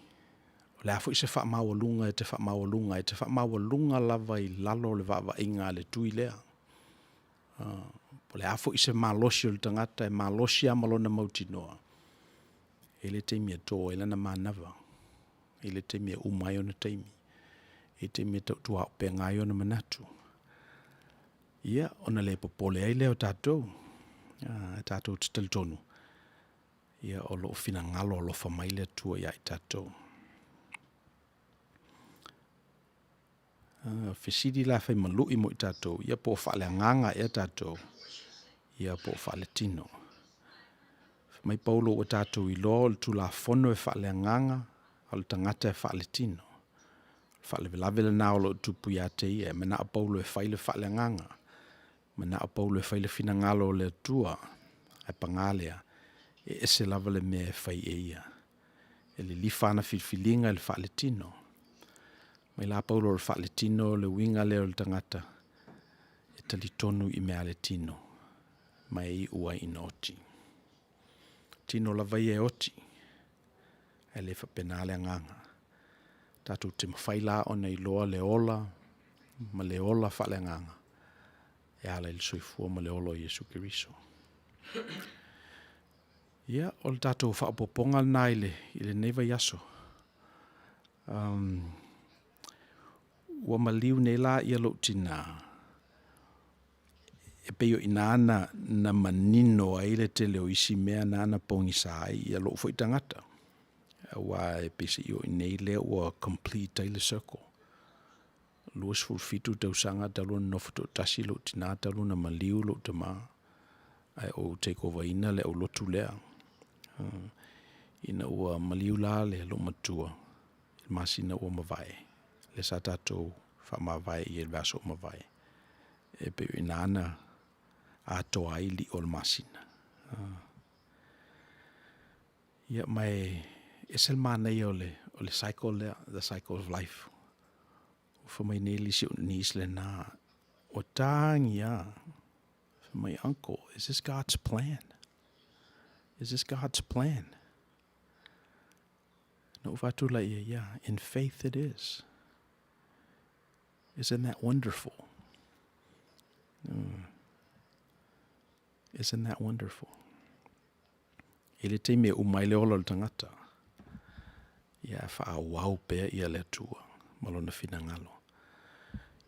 O le a foi se faamaualuga e te faamaualuga ai, e te faamaualuga lava i lalo o le vaavaaiga a le tui lea. Po o le a foi se malosi o le tagata, e malosi lava ma lona mautinoa, e i ai le taimi e to ai lana manava, e i ai le taimi e uma ai ona taimi, e i ai le taimi e tautuaupega ai ona manatu. Ia, ona le popole ai lea o tatou, ae tatou te talitonu, ia o lo o finagalo alofa mai le Atua ia i tatou. O le fesili la e fai ma lui mo i tatou, ia po o faaleagaga ea tatou, ia po o faaletino. Fai mai Paulo ua tatou iloa o le Tulafono e faaleagaga, a o le tagata e faaletino. O le faalavelave lena o lo o tupu ia te ia, e manao Paulo e fai le faaleagaga, manao Paulo e fai le finagalo o le Atua, ae paga lea, e ese lava le mea e fai e ia. E lilifa ana filifiliga i le faaletino. Fai mai la Paulo o le faaletino le uiga lea o le tagata e talitonu i mea a le tino ma e iu ai ina oti. O tino lava ia e oti, ae le faapena le agaga. Tatou te mafai la ona iloa le ola ma le ola faaleagaga e ala i le soifua ma le ola o Iesu Keriso. Ia, o le tatou faaopoopoga lena i lenei vaiaso. Ua maliu nei la lou tina, e pei o i ina na manino ai le tele o isi mea na na pogisa ai lou foi tagata, aua e peiseai o i inei lea ua complete ai le circle. 27 tausaga talu ona nofo toatasi lou tina talu ona maliu lou tama, ae ou take over ina le aulotu lea. Ina ua maliu la le loomatua i le masina ua mavae, lea sa tatou faamavae i le vaiaso ua mavae, e pei o i ina na atoa ai lio o le masina. Ia ma e ese le manaia o le O le cycle lea, the cycle of life. Ua fai mai nei le isi o niece lena, ua tagi lava, fai mai, Uncle, is this God's plan? Is this God's plan? Na ou fai atu la ia, yeah, in faith it is. Isn't that wonderful? Isn't that wonderful? I le taimi e uma ai le ola o le tagata, ia e faaauau pea ia le Atua ma lona finagalo.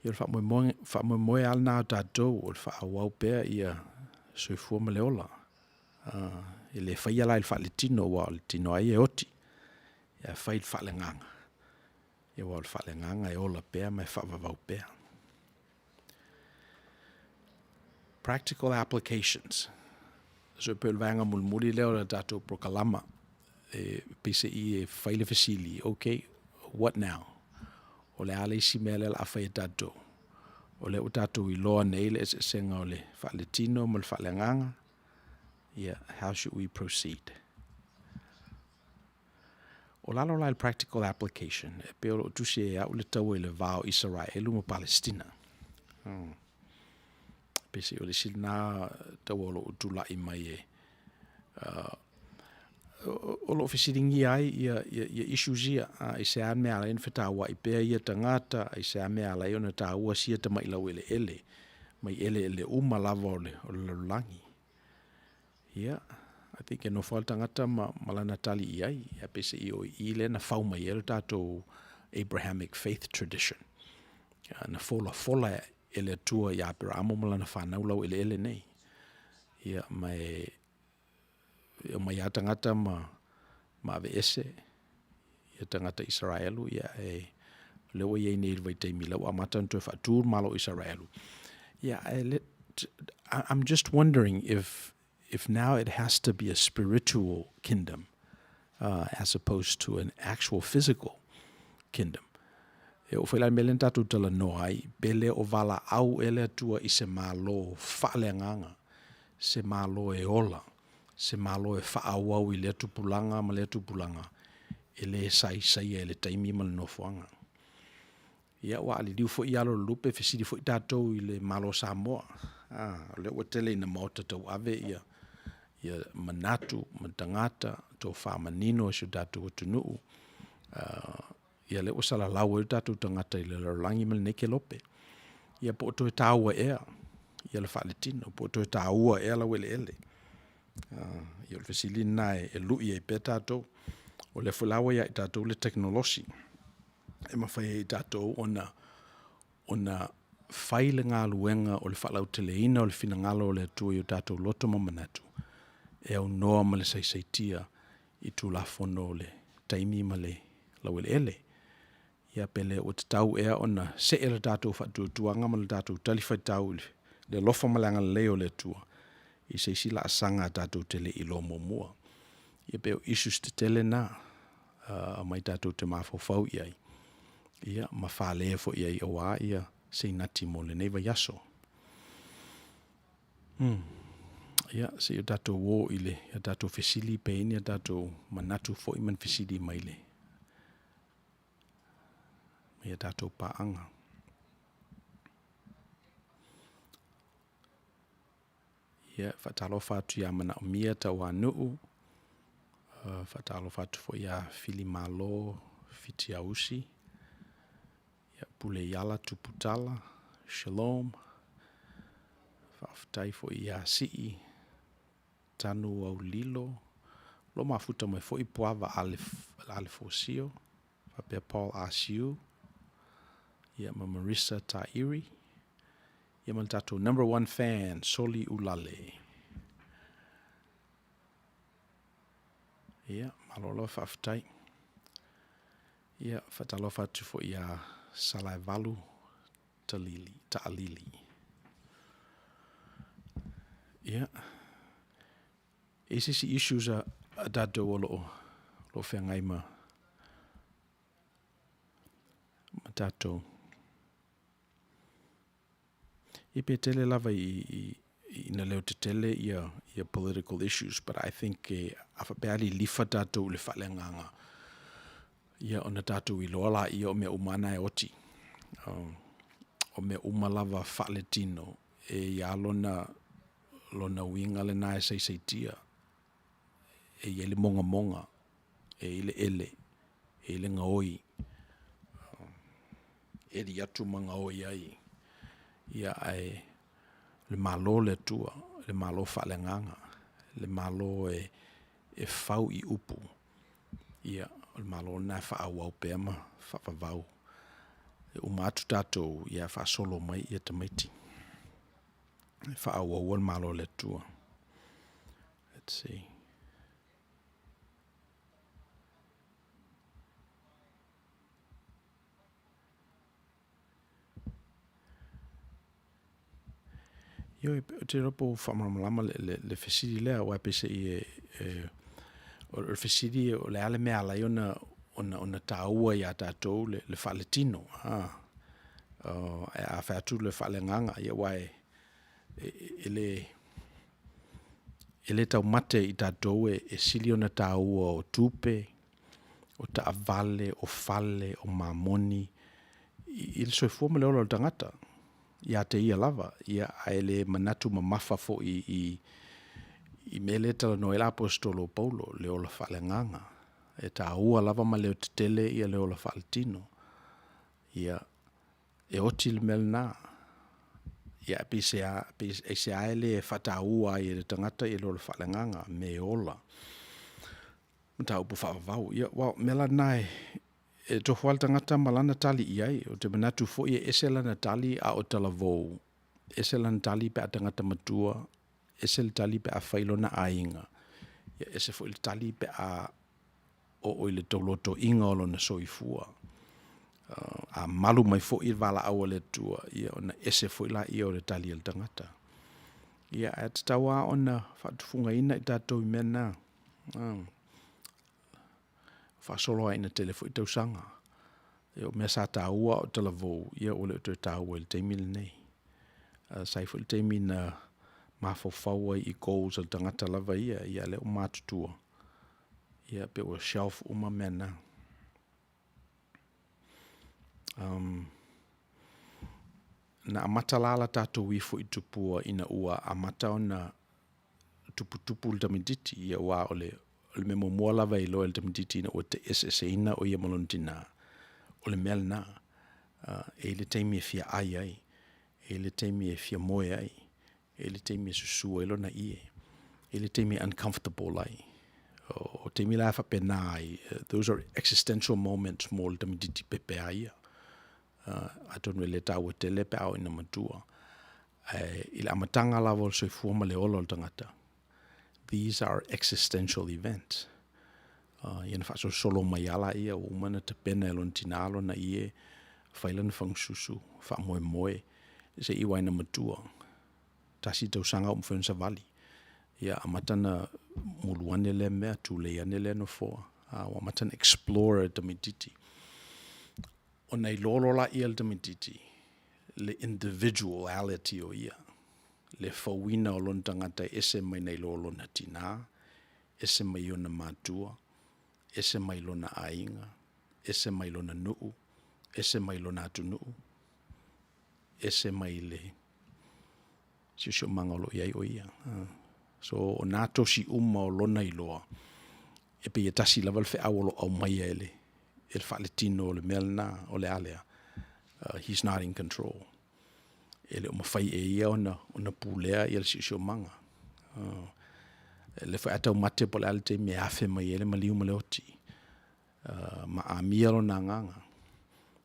Ia o le faamoemoe, faamoemoe lava lena o tatou o le faaauau pea ia soifua ma le ola. E le faia la i le faaletino aua o le tino lava ia e oti, ae fai i le faaleagaga, aua o le faaleagaga e ola pea ma e faavavau pea. Practical applications. So e pei o le vaega mulimuli lea o le tatou polokalama, e peiseai e fai le fesili, okay, what now? O le a le isi mea lea o le a fai e tatou? O lea ua tatou iloa nei le eseesega o le faaletino ma le faaleagaga, ia, how should we proceed? O lalo la i le practical application, e pei o lo o tusi ai e au le taua i le va o Isaraelu ma Palestina. Peiseai o le isi lena taua o lo o tulai mai e o lo o fesiligia ai ia, ia, ia issues ia, i se a mea ala ai ona fetauai pea ia tagata, i se a mea ala ai ona taua sia tamai laueleele mai eleele uma lava o le, o le lalolagi. Ia, I think e nofo lava le tagata ma, ma lana tali i ai, ae peiseai o i i lea na fau mai ai le tatou Abrahamic faith tradition. Na folafola e le Atua ia Aperaamo ma lana fanau laueleele nei. Ia, ma e, e omai lava tagata ma, ma aveese ia tagata Isaraelu, ia e, lea ua i ai nei i le vaitaimi, lea ua amata ona toe faatu le Malo o Isaraelu. Ia, ae le, I'm just wondering if, if now it has to be a spiritual kingdom as opposed to an actual physical kingdom. E oo foi la i le mea lea na tatou talanoa ai, pe le o valaau ea le Atua i se Malo faaleagaga, se Malo e ola, se Malo e faaauau i lea tupulaga ma lea tupulaga, e le saisaia e le taimi ma le nofoaga. Ia, ua aliliu foi i alo o le lupe, fesili foi tatou i le Malo o Samoa. A, o lea ua tele ina maota tauave ia, ia manatu ma tagata, tofa manino o si o tatou atunuu. Ia lea ua salalau ai o tatou tagata i le lalolagi ma lenei kelope. Ia po o toe taua ea ia le faaletino, po o toe taua ea laueleele. Ia o le fesili lena e lui ai pea tatou. O lea foi la ua ia i tatou le tekonolosi e mafai ai e tatou ona ona fai le galuega o le faalauteleina o le finagalo o le Atua i o tatou loto ma manatu e aunoa ma le saisaitia i Tulafono o le taimi ma le laueleele. Ia pe le ua tatau ea ona see le tatou faatuatuaga ma le tatou talifuaitau i le alofa ma le agalelei o le Atua i se isi laasaga tatou te le i iloa muamua. Ia pei o issues tetele na aumai tatou te mafaufau i ai, ia ma fale foi i ai aua ia se inati mo lenei vaiaso. Ia, se i o tatou o i le a tatou fesili pe i ai ni a tatou manatu foi ma ni fesili mai le mai a tatou paaga. Ia, e faatalofa atu ia Manaomia Tauanuu, faatalofa atu foi ia Filimalo Fitiausi, ia Puleiala Tuputala, Shalom. Faafetai foi ia Sii Tanu Aulilo, lo mafuta mai foi Puava Alefosio, faapea Paul Asiu, ia ma Marissa Tairi, ia ma le tatou number one fan, Soli Ulale. Ia, malo lava faafetai. Ia, faatalofa atu foi ia Salaevalu Talili, Taalili. Ia, e i ai se isi issues a tatou o lo o feagai ma tatou. Ia pe tele lava i ina leotetele ia ia political issues but I think a faapea a lilifa tatou i le faaleagaga. Ia ona tatou iloa laia o mea uma lava na e oti. O mea uma lava faaletino e i ai lona, lona uiga lena e saisaitia. E i ai le mogamoga, e i ai le ele, e i ai le gaoi, eli atu ma gaoi ai. Ia ae o le Malo o le Atua, o le Malo faaleagaga, le Malo e fau i upu, ia o le Malo lena e faaauau pea ma faavavau. E uma atu tatou, ae faasolo mai tamaiti e faaauaua le Malo o le Atua. Let's see. Ioe, ou te iloa po ua faamalamalama le fesili lea, aua peiseai o le fesili o le a le mea e ala ai ona taua ia tatou le faaletino. Ae a fai atu le faaleagaga, ia aua e le taumate i tatou e sili ona taua o tupe, o taavale, o fale, o mamoni i le soifua ma le ola o le tagata ia te ia lava, ae le manatu mamafa foi i mea lea e talanoa ai le Aposetolo o Paulo, le ola faaleagaga. E taua lava ma leotetele le ola faaletino. Ia, e oti le mea lena, ae aisea e le faataua ai e le tagata le ola faaleagaga, mea e ola, mataupu faavavau. Ia aua o mea la na e tofu lava le tagata ma lana tali i ai. Ou te manatu foi e ese lana tali a o talavou, ese lana tali pe a tagata matua, ese le tali pe a fai lona aiga, ese foi le tali pe a oo i le taulotoina o lona soifua. A malu mai foi le valaau a le Atua, ia ona ese foi lea o le tali a le tagata. Ia ae tatau lava ona faatufugaina i tatou i mea na, faasolo lava ina tele foi tausaga. Ia o mea sa taua a o talavou, ia ua le toe taua i le taimi lenei. Sa i ai foi le taimi na mafaufau ai i goals a le tagata lava ia, a o lea ua matutua, ia pei ua shelf uma mea na. Na amata la le tatou ifo i tupua ina ua amata ona tuputupu le tamaitiiti, aua o le mea muamua lava e iloa e le tamaitiiti ina ua eseeseina o ia ma lona tina, o le mea lena. E i ai le taimi e fia ai ai, e i ai le taimi e fia moe ai, e i ai le taimi e susu ai lona ie, e i ai le taimi e uncomfortable ai. O taimi la faapena ai, those are existential moments mo le tamaitiiti pepe lava ia. Atonu e le taua tele pe a oo ina matua, ae i le amataga lava o le soifua ma le ola o le tagata, these are existential events. Ia ona faasolosolo mai lava lea ua uma ona tapena e lona tina lona ie, fai lana fagasusu, faamoemoe seia oo ina matua. Tasi le tausaga ua mafai ona savali, ia amata ona mulu ane lea mea, tulei ane lea nofoa, ua amata ona explore e le tamaitiiti. Ona iloa loa lea e le tamaitiiti le individuality o ia, le fauina o lona tagata e ese mai nai lo lona tina, ese mai ona matua, ese mai lona aiga, ese mai lona nuu, ese mai lona atunuu, ese mai le siosiomaga o lo o i ai o ia. So o na tosi uma o lona iloa, e pei e tasi lava le feau o lo o aumaia e le faaletino o le mea lena, o le a lea? He's not in control. E le o mafai e ia ona pulea le siosiomaga. O lea foi a taumate po o le a le taimi e afe mai ai le maliu ma le oti, ma amia lona agaga.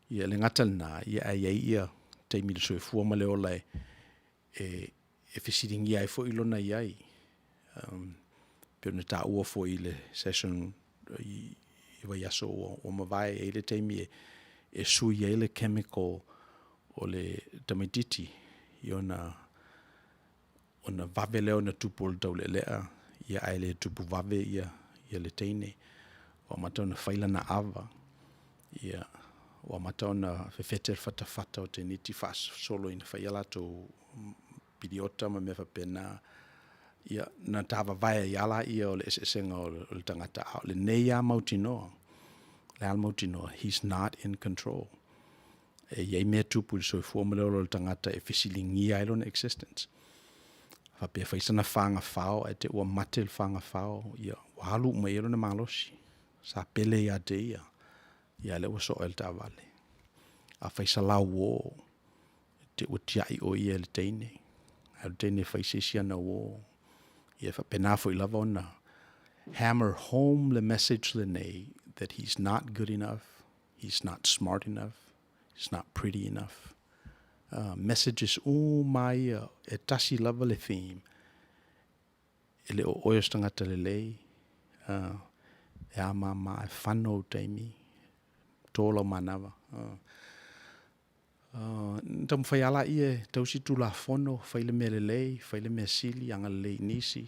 Ia e le gata i lena, ae i ai taimi o le soifua ma le ola e fesiligia ai foi lona i ai, pei ona taua foi i le session i le vaiaso ua mavae, e i ai le taimi e sui ai le chemical o le tamaitiiti, ona vave lea ona tupu o le taulealea, ae le tupu vave le teine. Ua amata ona fai lana ava, ua amata ona fefete le fatafata o teineiti faasolo ina fai a latou piliota ma mea faapena, ia ona tavavae ai lava lea o le eseesega o le tagata, a o lenei lava mautinoa. Le a le mautinoa, he's not in control. E i ai mea tupu i le soifua ma le ola o le tagata e fesiligia ai lona existence. Faapea fai sana fagafao ae te ua mate le fagafao, ia ua alu uma i ai lona malosi. Sa pele ia te ia, ia a lea ua soa e le taavale. A fai sa lauo, te ua tiai o ia e le teine, ae o le teine e fai se isi ana uō. Ia e faapena foi lava ona hammer home le message lenei that he's not good enough, he's not smart enough, he's not pretty enough. Messages uma ia e tasi lava le theme. E le o oe o se tagata lelei, e a mama, e fano ou taimi, to lau manava. Na taumafai lava laia e tausi Tulafono, fai le mea lelei, fai le mea sili, agalelei i nisi,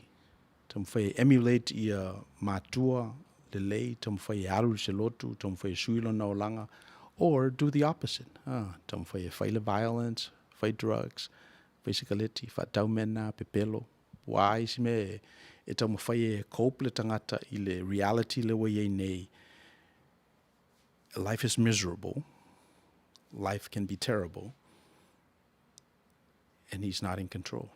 taumafai e emulate ia matua lelei, taumafai e alu i se lotu, taumafai e sui lona olaga, or do the opposite, taumafai e fai le violence, fai drugs, fai sikaleti, faatau mea na, pepelo, ua a isi mea e taumafai e cope le tagata i le reality lea ua i ai nei, life is miserable, life can be terrible, and he's not in control.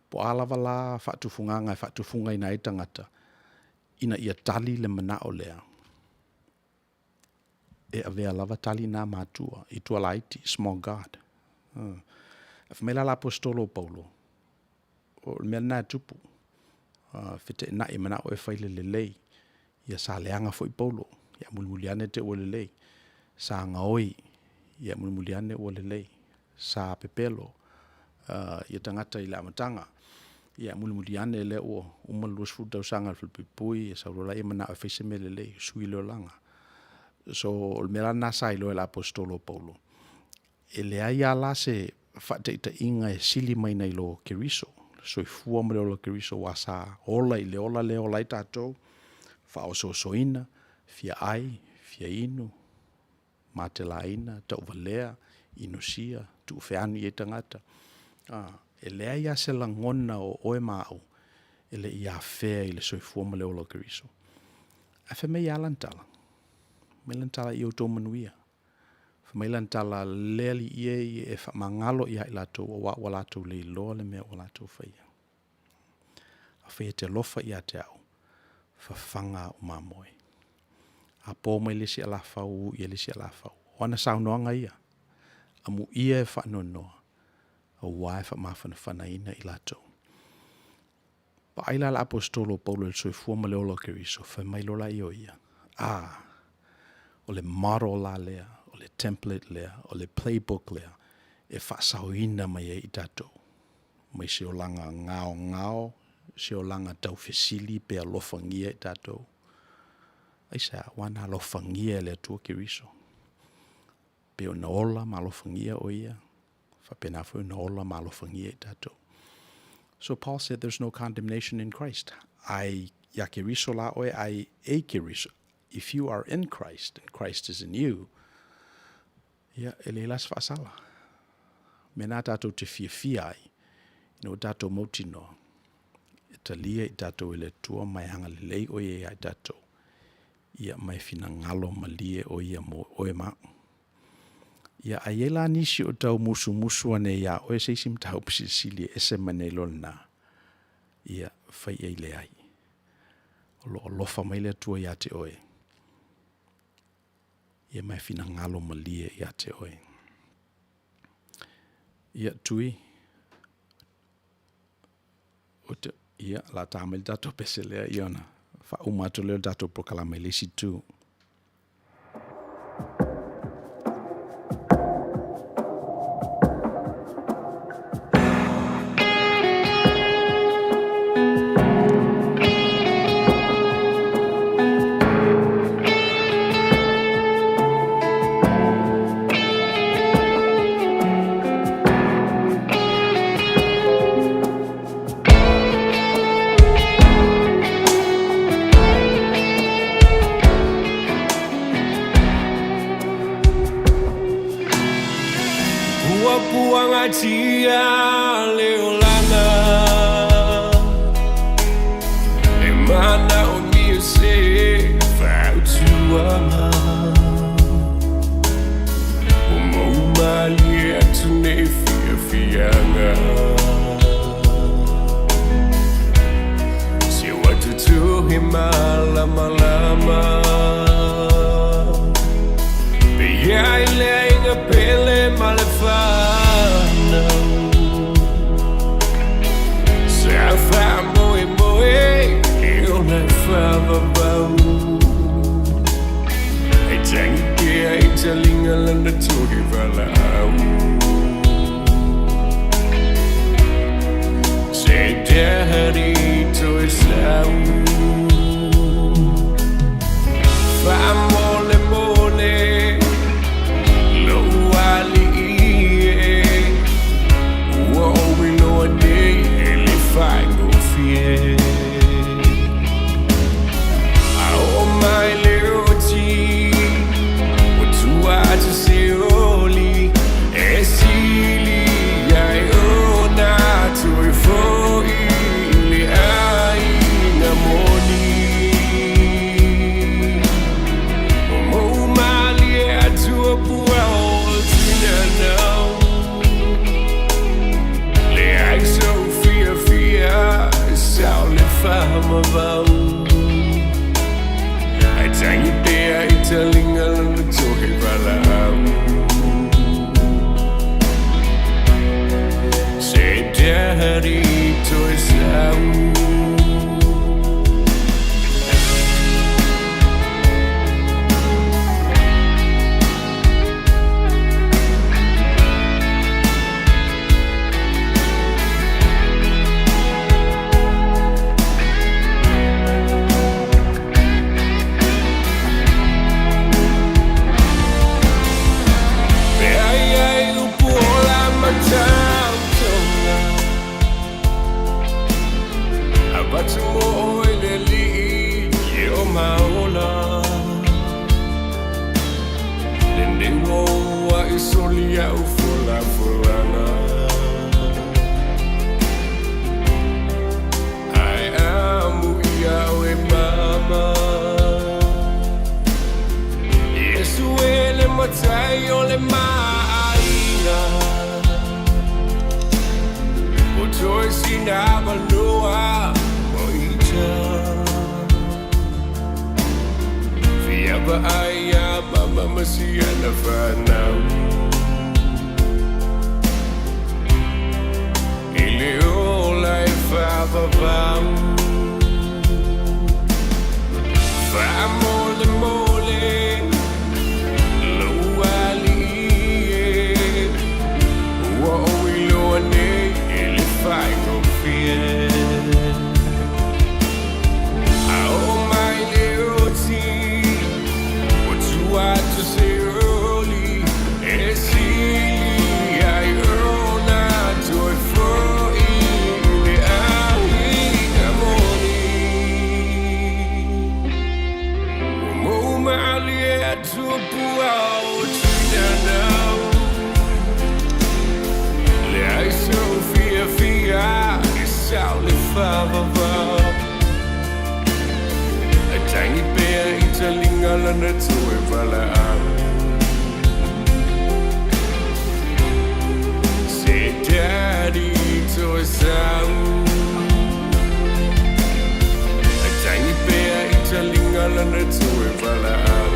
Po o a lava la faatufugaga e faatufugaina ai tagata ina ia tali le manao lea, e avea lava tali na matua i tua laiti, small god. Ae fai mai la le Aposetolo o Paulo, o le mea lena e tupu, feteenai manao e fai le lelei, ia sa leaga foi Paulo, ia mulimuli ane te ua lelei, sa gaoi, ia mulimuli ane ua lelei, sa pepelo ia tagata i le amataga, ia mulimuli ane lea ua uma le 20 tausaga i le falepuipui, ia sau loa lea manao e fai se mea lelei, sui le olaga. So o le mea la lena sa iloa e le Aposetolo o Paulo, e leai lava la se faataitaiga e sili mai nai lo Keriso, le soifua ma le ola o Keriso aua sa ola i le ola lea e ola ai tatou, faaosoosoina, fia ai, fia inu, matelaina, tauvalea, inosia, tuufeani i ai tagata. E leai lava se lagona o oe ma au e le i afea i le soifua ma le ola o Keriso. Ae fai mai e a lana tala? Fai mai lana tala, ia outou manuia. Fai mai lana tala, le Alii e, ia e faamagalo ia i latou aua ua latou le iloa le mea ua latou faia. Afai e te alofa ia te au, fafaga au mamoe. A po mai le isi alafau, uu i ai le isi alafau. O ana saunoaga ia, amuia e faanoanoa, aua e faamafanafanaina i latou. Vaai la le Aposetolo o Paulo i le soifua ma le ola o Keriso, fai mai loa lea o ia, A, o le model la lea, o le template lea, o le playbook lea e faasaoina mai ai i tatou mai se olaga gaogao, se olaga taufesili pe alofagia i tatou. Aisea? Aua na alofagia e le Atua Keriso. Pei ona ola ma alofagia o ia, faapena foi ona ola ma alofagia i tatou. So Paul said there's no condemnation in Christ. Ai ia Keriso la oe, ai e Keriso. If you are in Christ and Christ is in you, ia, e leai la se faasala. Mea na tatou te fiafia ai, ina ua tatou mautinoa, e talia i tatou e le Atua ma e agalelei o ia ia i tatou, ia ma e finagalo malie o ia mo oe ma au. Ia, a i ai la nisi o tau musumusu ane iā oe se isi mataupu silisili e ese mai nei lo lena, ia, fai i ai leai. O lo o alofa mai le Atua iā te oe, ia ma e finagalo malie iā te oe. Ia, Tui, o te, ia, la tā mai le tātou pese lea, ia ona faauma atu lea o le tātou polokalame i le isi itu. Ua puangatia le olaga E manaomia se fautuaga. taliga lana toe valaau Se daddy toe sau Faamolemole lou alii e Ua ou iloa nei e le faigofie A oo mai le oti Ua tua atu se oli E sili ai ona toe foi i le aiga moni Ua mou malie atu o pua o tinana Leai sou fiafia e sao le faamavau Ae tagi pea i taliga lana toe valaau Se daddy toe sau. Pe ai ai upu ola ma tautoga Avatu mo oe le alii e o maola Lenei ua ou ae soli au folafolaga Ae amu ia oe mama Iesu e le matai o le maaiga Ua toe sina avanoa mo ita Fia vaai ia mama ma siana fanau I le ola e faavavau Faamolemole lou alii e Ua ou iloa nei e le faigofie A oo mai le oti Ua tua atu se oli e sili ai ona toe foi i le aiga moni. Ua mou malie atu o pua o tinana. Leai sou fiafia e sao le faavavau Ae tagi pea i taliga lana toe valaau Se daddy toe sau Ae tagi pea i taliga lana toe valaau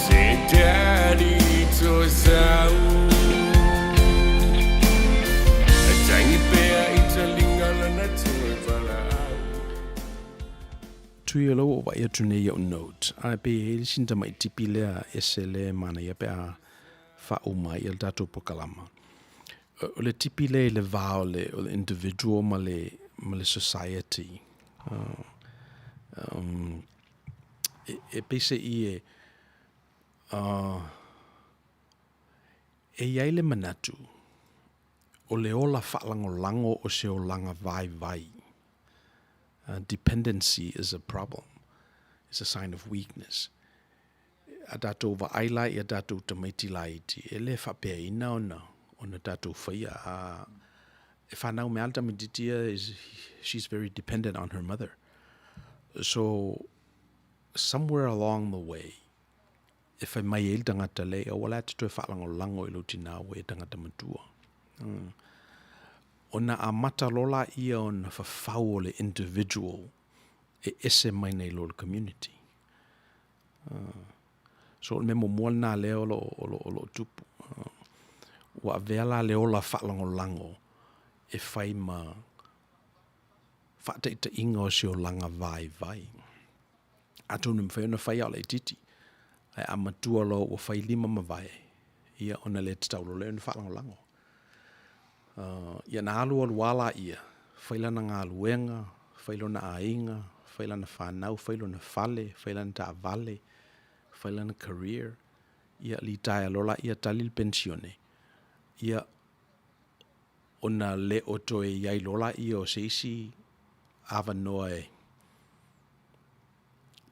Se daddy toe sau Ae tagi pea i taliga lana toe valaau. Tui o lea ua ou vaai atu nei i au note, ae pei e i ai le isi tamai tipi lea ese lea e manaia pe a faauma ai le tatou polokalama. O le tipi lea i le va o le, o le individual ma le, ma le society. Um, e, e peise'i e, e i ai le manatu, o le ola faalagolago o se olaga vaivai. Dependency is a problem. It's a sign of weakness. A tatou vaai la i a tatou tamaiti laiti, e le faapeaina ona, ona tatou faia. A, e fanau mai lava le tamaitiiti ia, is, she's very dependent on her mother. So, somewhere along the way, e fai mai ai le tagata lea, aua la e te toe faalagolago i lou tinā ua e tagata matua. Ona amata loa laia ona fafau o le individual e ese mai nei lo le community. So o le mea muamua lena lea o lo, o lo, o lo o tupu. Ua avea la le ola faalagolago e fai ma faataitaiga o se olaga vaivai. Atonu e mafai ona fai a o laitiiti, ae a matua loa ua fai lima ma vae, ia ona le tatau loa lea ona faalagolago. Ia ona alu alu lava lea, fai lana galuega, fai lona aiga, fai lana fanau, fai lona fale, fai lana taavale, fai lana career, ia litaea loa lea tali le penisione, ia ona le o toe i ai loa lea o se isi avanoa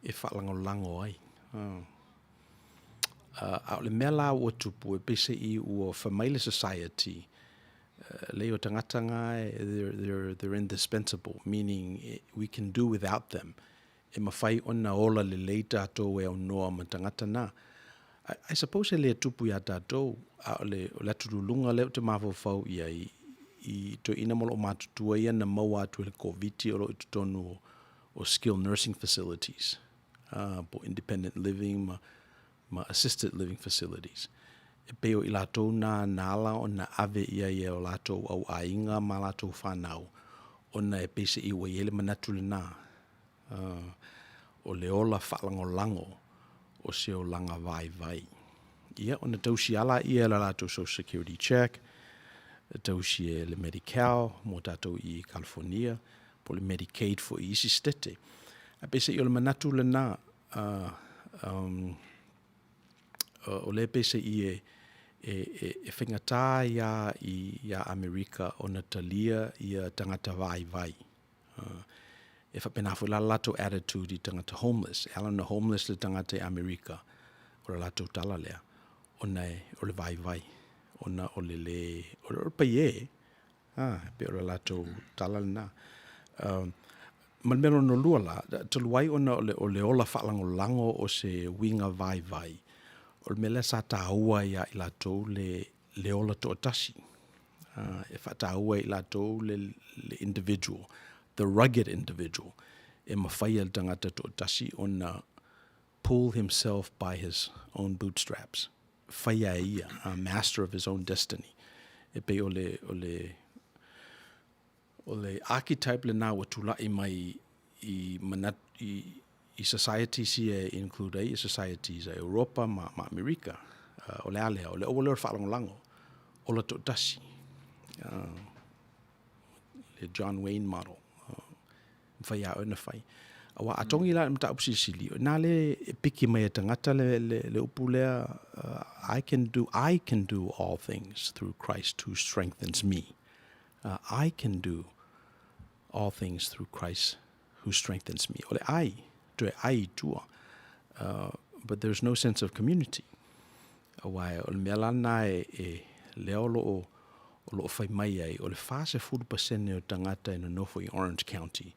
e faalagolago ai. A o le mea la ua tupu, e peiseai ua fai mai le society, leai o tagata na they're indispensable, meaning we can do without them. E mafai ona ola lelei tatou e aunoa ma tagata na. I suppose e le tupu ia tatou, a o le atululuga lea ou te mafaufau i ai i toeaiina ma loomatutua ia na maua atu e le Koviti o lo o i totonu o skilled nursing facilities, po o independent living ma assisted living facilities. E pei o i latou na na ala ona ave i ai e o latou auaiga ma latou fanau, ona e peiseai ua i ai le manatu lena, o le ola faalagolago o se olaga vaivai. Ia, ona tausi lava lea e le latou social security check, tausi e le Medi-Cal mo tatou i Kalifonia, po o le Medicaid foi i isi setete. Ae peiseai o le manatu lena, o lea peiseai e faigata ai lava ia Amerika ona talia tagata vaivai. E faapena foi la le latou attitude i tagata homeless. E ala ona homeless le tagata i Amerika, o le latou tala lea, ona o le vaivai, ona o le lē, o le paiē, e pei o le latou tala lena. Ma le mea lona lua la, talu ai ona o le ola faalagolago o se uiga vaivai, o le mea lea sa taua ai ia i latou le ola toatasi. E faataua e i latou le individual, the rugged individual, e mafai e le tagata toatasi ona pull himself by his own bootstraps, faia e ia, a master of his own destiny. E pei o le, o le, o le archetype lena ua tulai mai i manatu, i societies ia e include ai societies a Europa ma Amerika. O le a lea? O le aua lea o le faalagolago, ola toatasi. Le John Wayne model. Mafai lava oe ona fai. Aua a togi la le mataupu silisili, o i ina lea e piki mai e tagata le upu lea, I can do, I can do all things through Christ who strengthens me. I can do all things through Christ who strengthens me. O le I, toe I i tua. But there's no sense of community. Aua o le mea la lena e lea o lo o fai mai ai, o le 40% o tagata e nonofo i Orange County,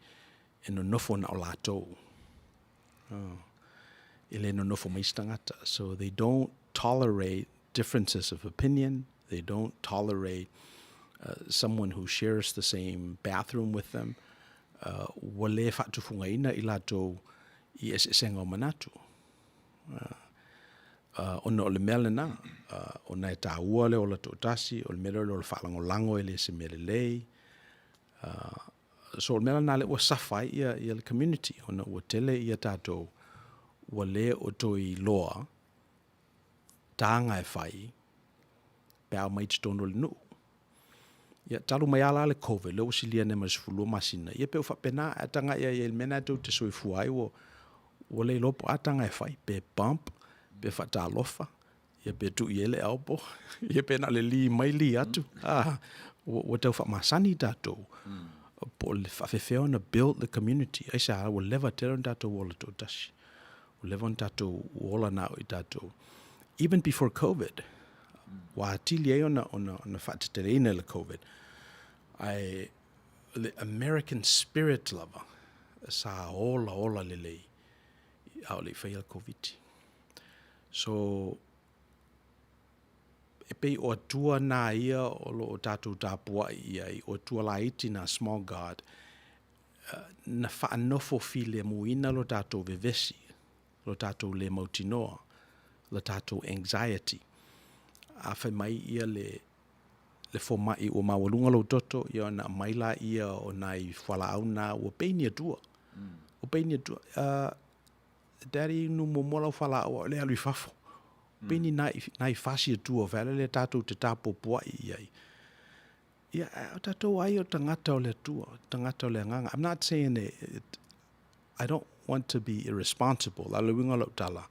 e nonofo na o latou. E le nonofo mai se tagata. So they don't tolerate differences of opinion. They don't tolerate someone who shares the same bathroom with them. Ua le faatufugaina i latou i eseesega o manatu. Ona o le mea lena, ona e taua le ola toatasi, o le mea lea o le ola faalagolago e le o se mea lelei. So o le mea lena lea ua suffer ai ia le community, ona ua tele ia tatou ua le o toe iloa taga e fai pe a omai i totonu o le nuu. Ia, talu mai lava la le Covid, lea ua silia nei ma le 12 masina, ia pei ua faapena, a tagai i ai i le mea lena tou te soifua ai, ua ua le iloa po o a taga e fai, pe bump, pe faatalofa, ia pe tuu i ai le elbow, ia pe na o le li mai li atu, ua tau faamasani tatou, po o le faafefea ona build le community. Aisea? Ua leva tele ona tatou ola toatasi, ua leva ona tatou ola na o i tatou. Even before Covid, ua atili ai ona faateteleina e le Covid, ae le American spirit lava sa olaola lelei a o le i faia le Koviti. So, e pei o Atua nā ia o lo o tatou tapuai i ai, o Atua laiti nā, small god, na faanofo filemuina lo tatou vevesi, lo tatou le mautinoa, le tatou anxiety. A fai mai ia le le fomai ua maualuga lou toto, ia ona aumai laia o nai fualaau na ua pei ni Atua. Ua pei ni Atua. Daddy, inu muamua lau fualaau a o le alu i fafo. Pei ni nai, nai fasi atua fale le tatou te tapuapuai i ai. Ia, a o tatou ai o tagata o le Atua, tagata o le Agaga. I'm not saying it, it, I don't want to be irresponsible. A o le uiga o lau tala,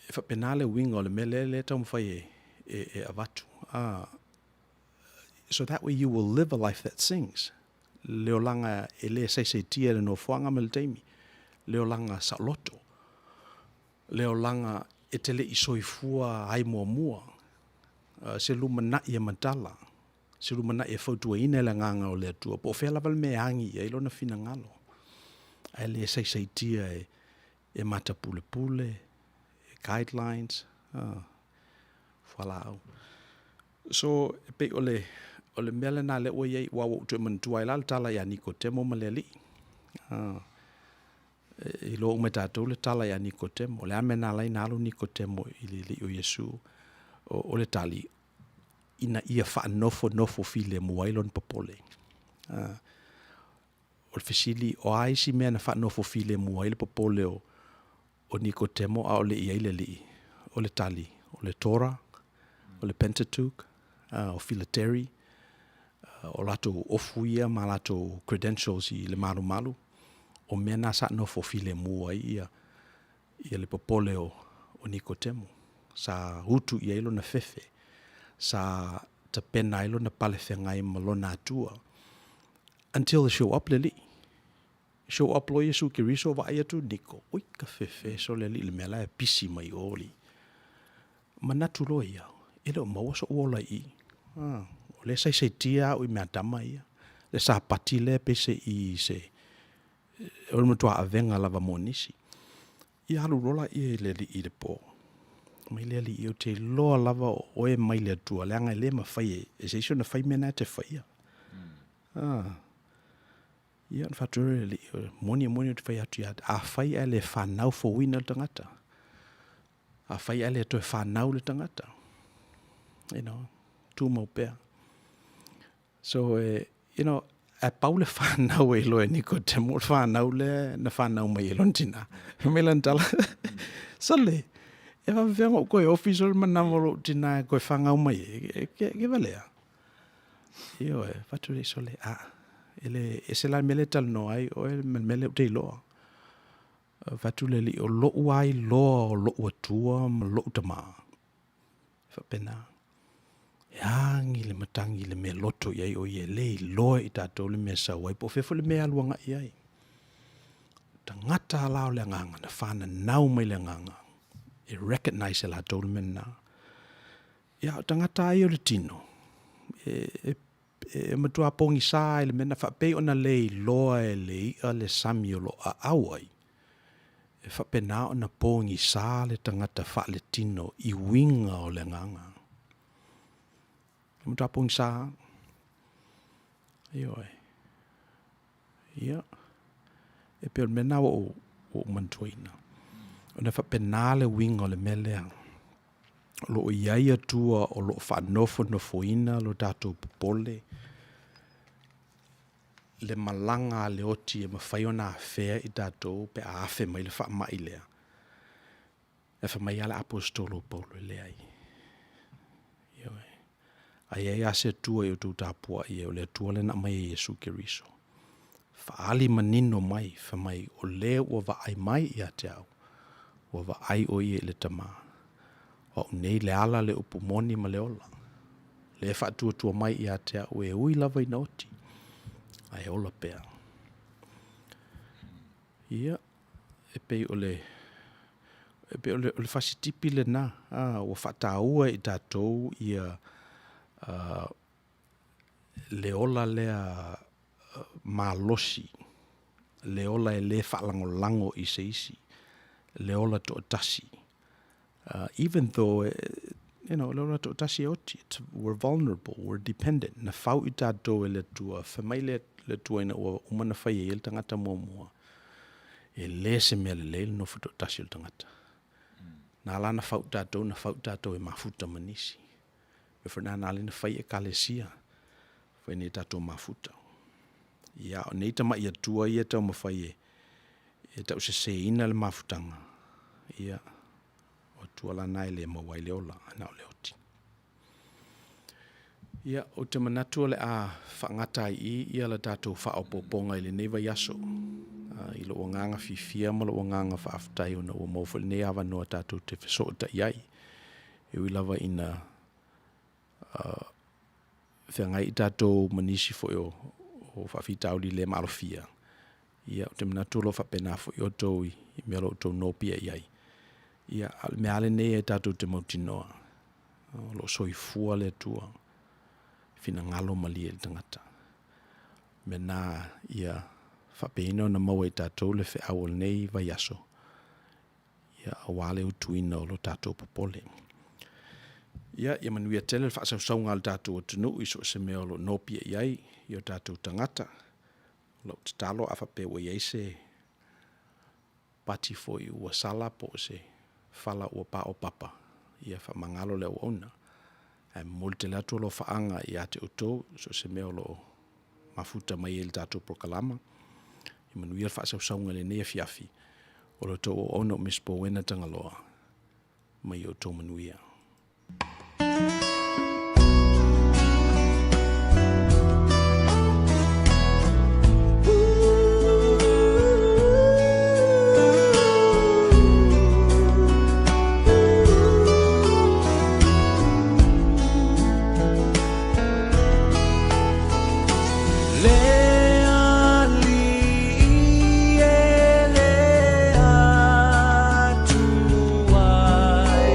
e faapena le uiga o le mea lea lea e taumafai e, e, e avatu. Ah, so that way you will live a life that sings. Le olaga e le saisaitia i le nofoaga ma le taimi. Le olaga saoloto. Le olaga e te le i soifua ai muamua. Se lumanai e matala, se lumanai e fautuaina e le Agaga o le Atua, po o fea lava le mea e agi i ai lona finagalo, ae le saisaitia e, e matapulepule, e guidelines, fualaau. So, e pei o le, o le mea lena lea ua i ai, ua ou toe manatua ai la le tala ia Nikotemo ma le Alii. E iloa uma e tatou le tala ia Nikotemo. O le a le mea na ala ai ona alu Nikotemo i le Alii o Iesu? O, o le tali, ina ia faanofonofo filemu ai lona popole. O le fesili, o a isi mea na faanofo filemu ai le popole o, o Nikotemo a o le i ai le Alii? O le tali, o le Torah, o le Pentateuch, o Filateri, o latou ofu ia ma latou credentials i le malumalu, o mea na sa nofo filemu ai ia, ia le popole o, o Nikotemo. Sa utu i ai lona fefe, sa tapena ai lona palefeagai ma lona Atua, until e show up le Alii. Show up loa Iesu Keriso, vaai atu Niko, ui ka fefe sole Alii i le mea la e pisi mai o Alii. Manatu loa ia, e le o maua so'u ola i i. O lea e saisaitia au i meatama ia. Le sapati lea pei se i se, o le matua avega lava mo nisi. Ia alu loa laia i le alii i le po. Mai le alii, ou te iloa lava o oe mai le Atua, leaga e le mafai e se isi ona fai mea na e te faia. Ia ona fai atu le alii, moni moni ou te fai atu ia te, afai ae le fanau fouina le tagata, Afai ae le toe fanau le tagata, you know, tumau pea. So, e, you know, ae pau le fanau e iloa e Nikodemo, o le fanau lea na fanau mai e lona tina. Fai mai lana tala, Sole, e faapefea ona ou toe ofi sole manawa o lou tina e toe fanau mai ai, ke, ke valea? Ioe, fai atu lea, sole, a, e le, ese la le mea lea e talanoa ai oe ma le mea lea ou te iloa. Fai atu le Alii, O loʻu lava iloa o loʻu Atua ma loʻu Tamā. E faapena. E agi le matagi i le mea loto i ai o ia, e le iloa i tatou le mea e sau ai, po o fea foi le mea e alu agai i ai. Tagata la o le agaga, na fananau mai le agaga, e recognize e latou le mea lena. Ia, o tagata lava ia o le tino, e, e E matua pogisa ai le mea na faapei ona le iloa e le iʻa le sami o lo o aau ai, e faapena ona pogisa le tagata faaletino i uiga o le agaga. E matua pogisa lava. Ioe. Ia, e pei o le mea lena ua ou, ua ou manatuaina. Ona e faapena le uiga o le mea lea. O lo o i ai Atua o lo o faanofonofoina lo tatou popole, le malaga a le oti e mafai ona afea i tatou pe a afe mai le faamai lea. E fai mai lava le Aposetolo o Paulo, e leai. Ioe. A i ai lava se Atua i outou tapuai e, o le Atua lea na aumai e Iesu Keriso. Faaali manino mai, fai mai, o le ua vaai mai ia te au, ua vaai ʻo ia i le Tamā. O au nei le ala, le upu moni ma le ola. Le e faatuatua mai ia te au e ui lava ina oti, ae ola pea. Ia, e pei o le, e pei o le, o le fasitipi lena, a, ua faataua e i tatou ia le ola lea malosi, le ola e le faalagolago i se isi, le ola toatasi. Even though, you know, le ola toatasi e oti, it's, we're vulnerable, we're dependent. Na fau i tatou e le Atua, fai mai le, le Atua ina ua uma na fai e ia le tagata muamua, e le se mea lelei le nofo toatasi o le tagata. Na ala na fau tatou, na fau tatou e mafuta ma nisi. Mea foi na na ala na fai Ekalesia, fai nei tatou mafuta. Ia, o nei tamai Atua ia e taumafai e, E tauseseina le mafutaga, ia, o Atua la na e le maua ai le ola, ae na o le oti. Ia, ou te manatu o le a faagata ai i i ia le tatou faaopoopoga i lenei vaiaso, i lou agaga fiafia ma lou agaga faafetai ona ua maua foi lenei avanoa tatou te fesootai ai. E ui lava ina feagai i tatou ma nisi foi o faafitauli le maalofia, ia ou te manatu o lo o faapena foi outou i mea o lo o outou nopiai ai. Ia, a o le mea lava lenei e tatou te mautinoa, o lo o soifua le Atua i finagalo malie i le tagata. O le mea lena ia faapea ona maua e i tatou le feau o lenei vaiaso, aua le utuina o lo tatou popole. Ia manuia tele le faasausauga a le tatou atunuu i so o se mea o lo o nopiai ai i o tatou tagata. O lau tatalo a faapea ua i ai se pati foi ua sala po o se fala ua paopapa, ia faamagalo le auauna. Ae momoli tele atu alofaaga ia te outou i so o se mea o lo o mafuta mai ai i le tatou polokalama. Ia manuia le faasausauga i lenei afiafi. O la outou auauna o Miss Powena Tagaloa, ma ia outou manuia. Le Alii e le Atua e.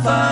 Fa.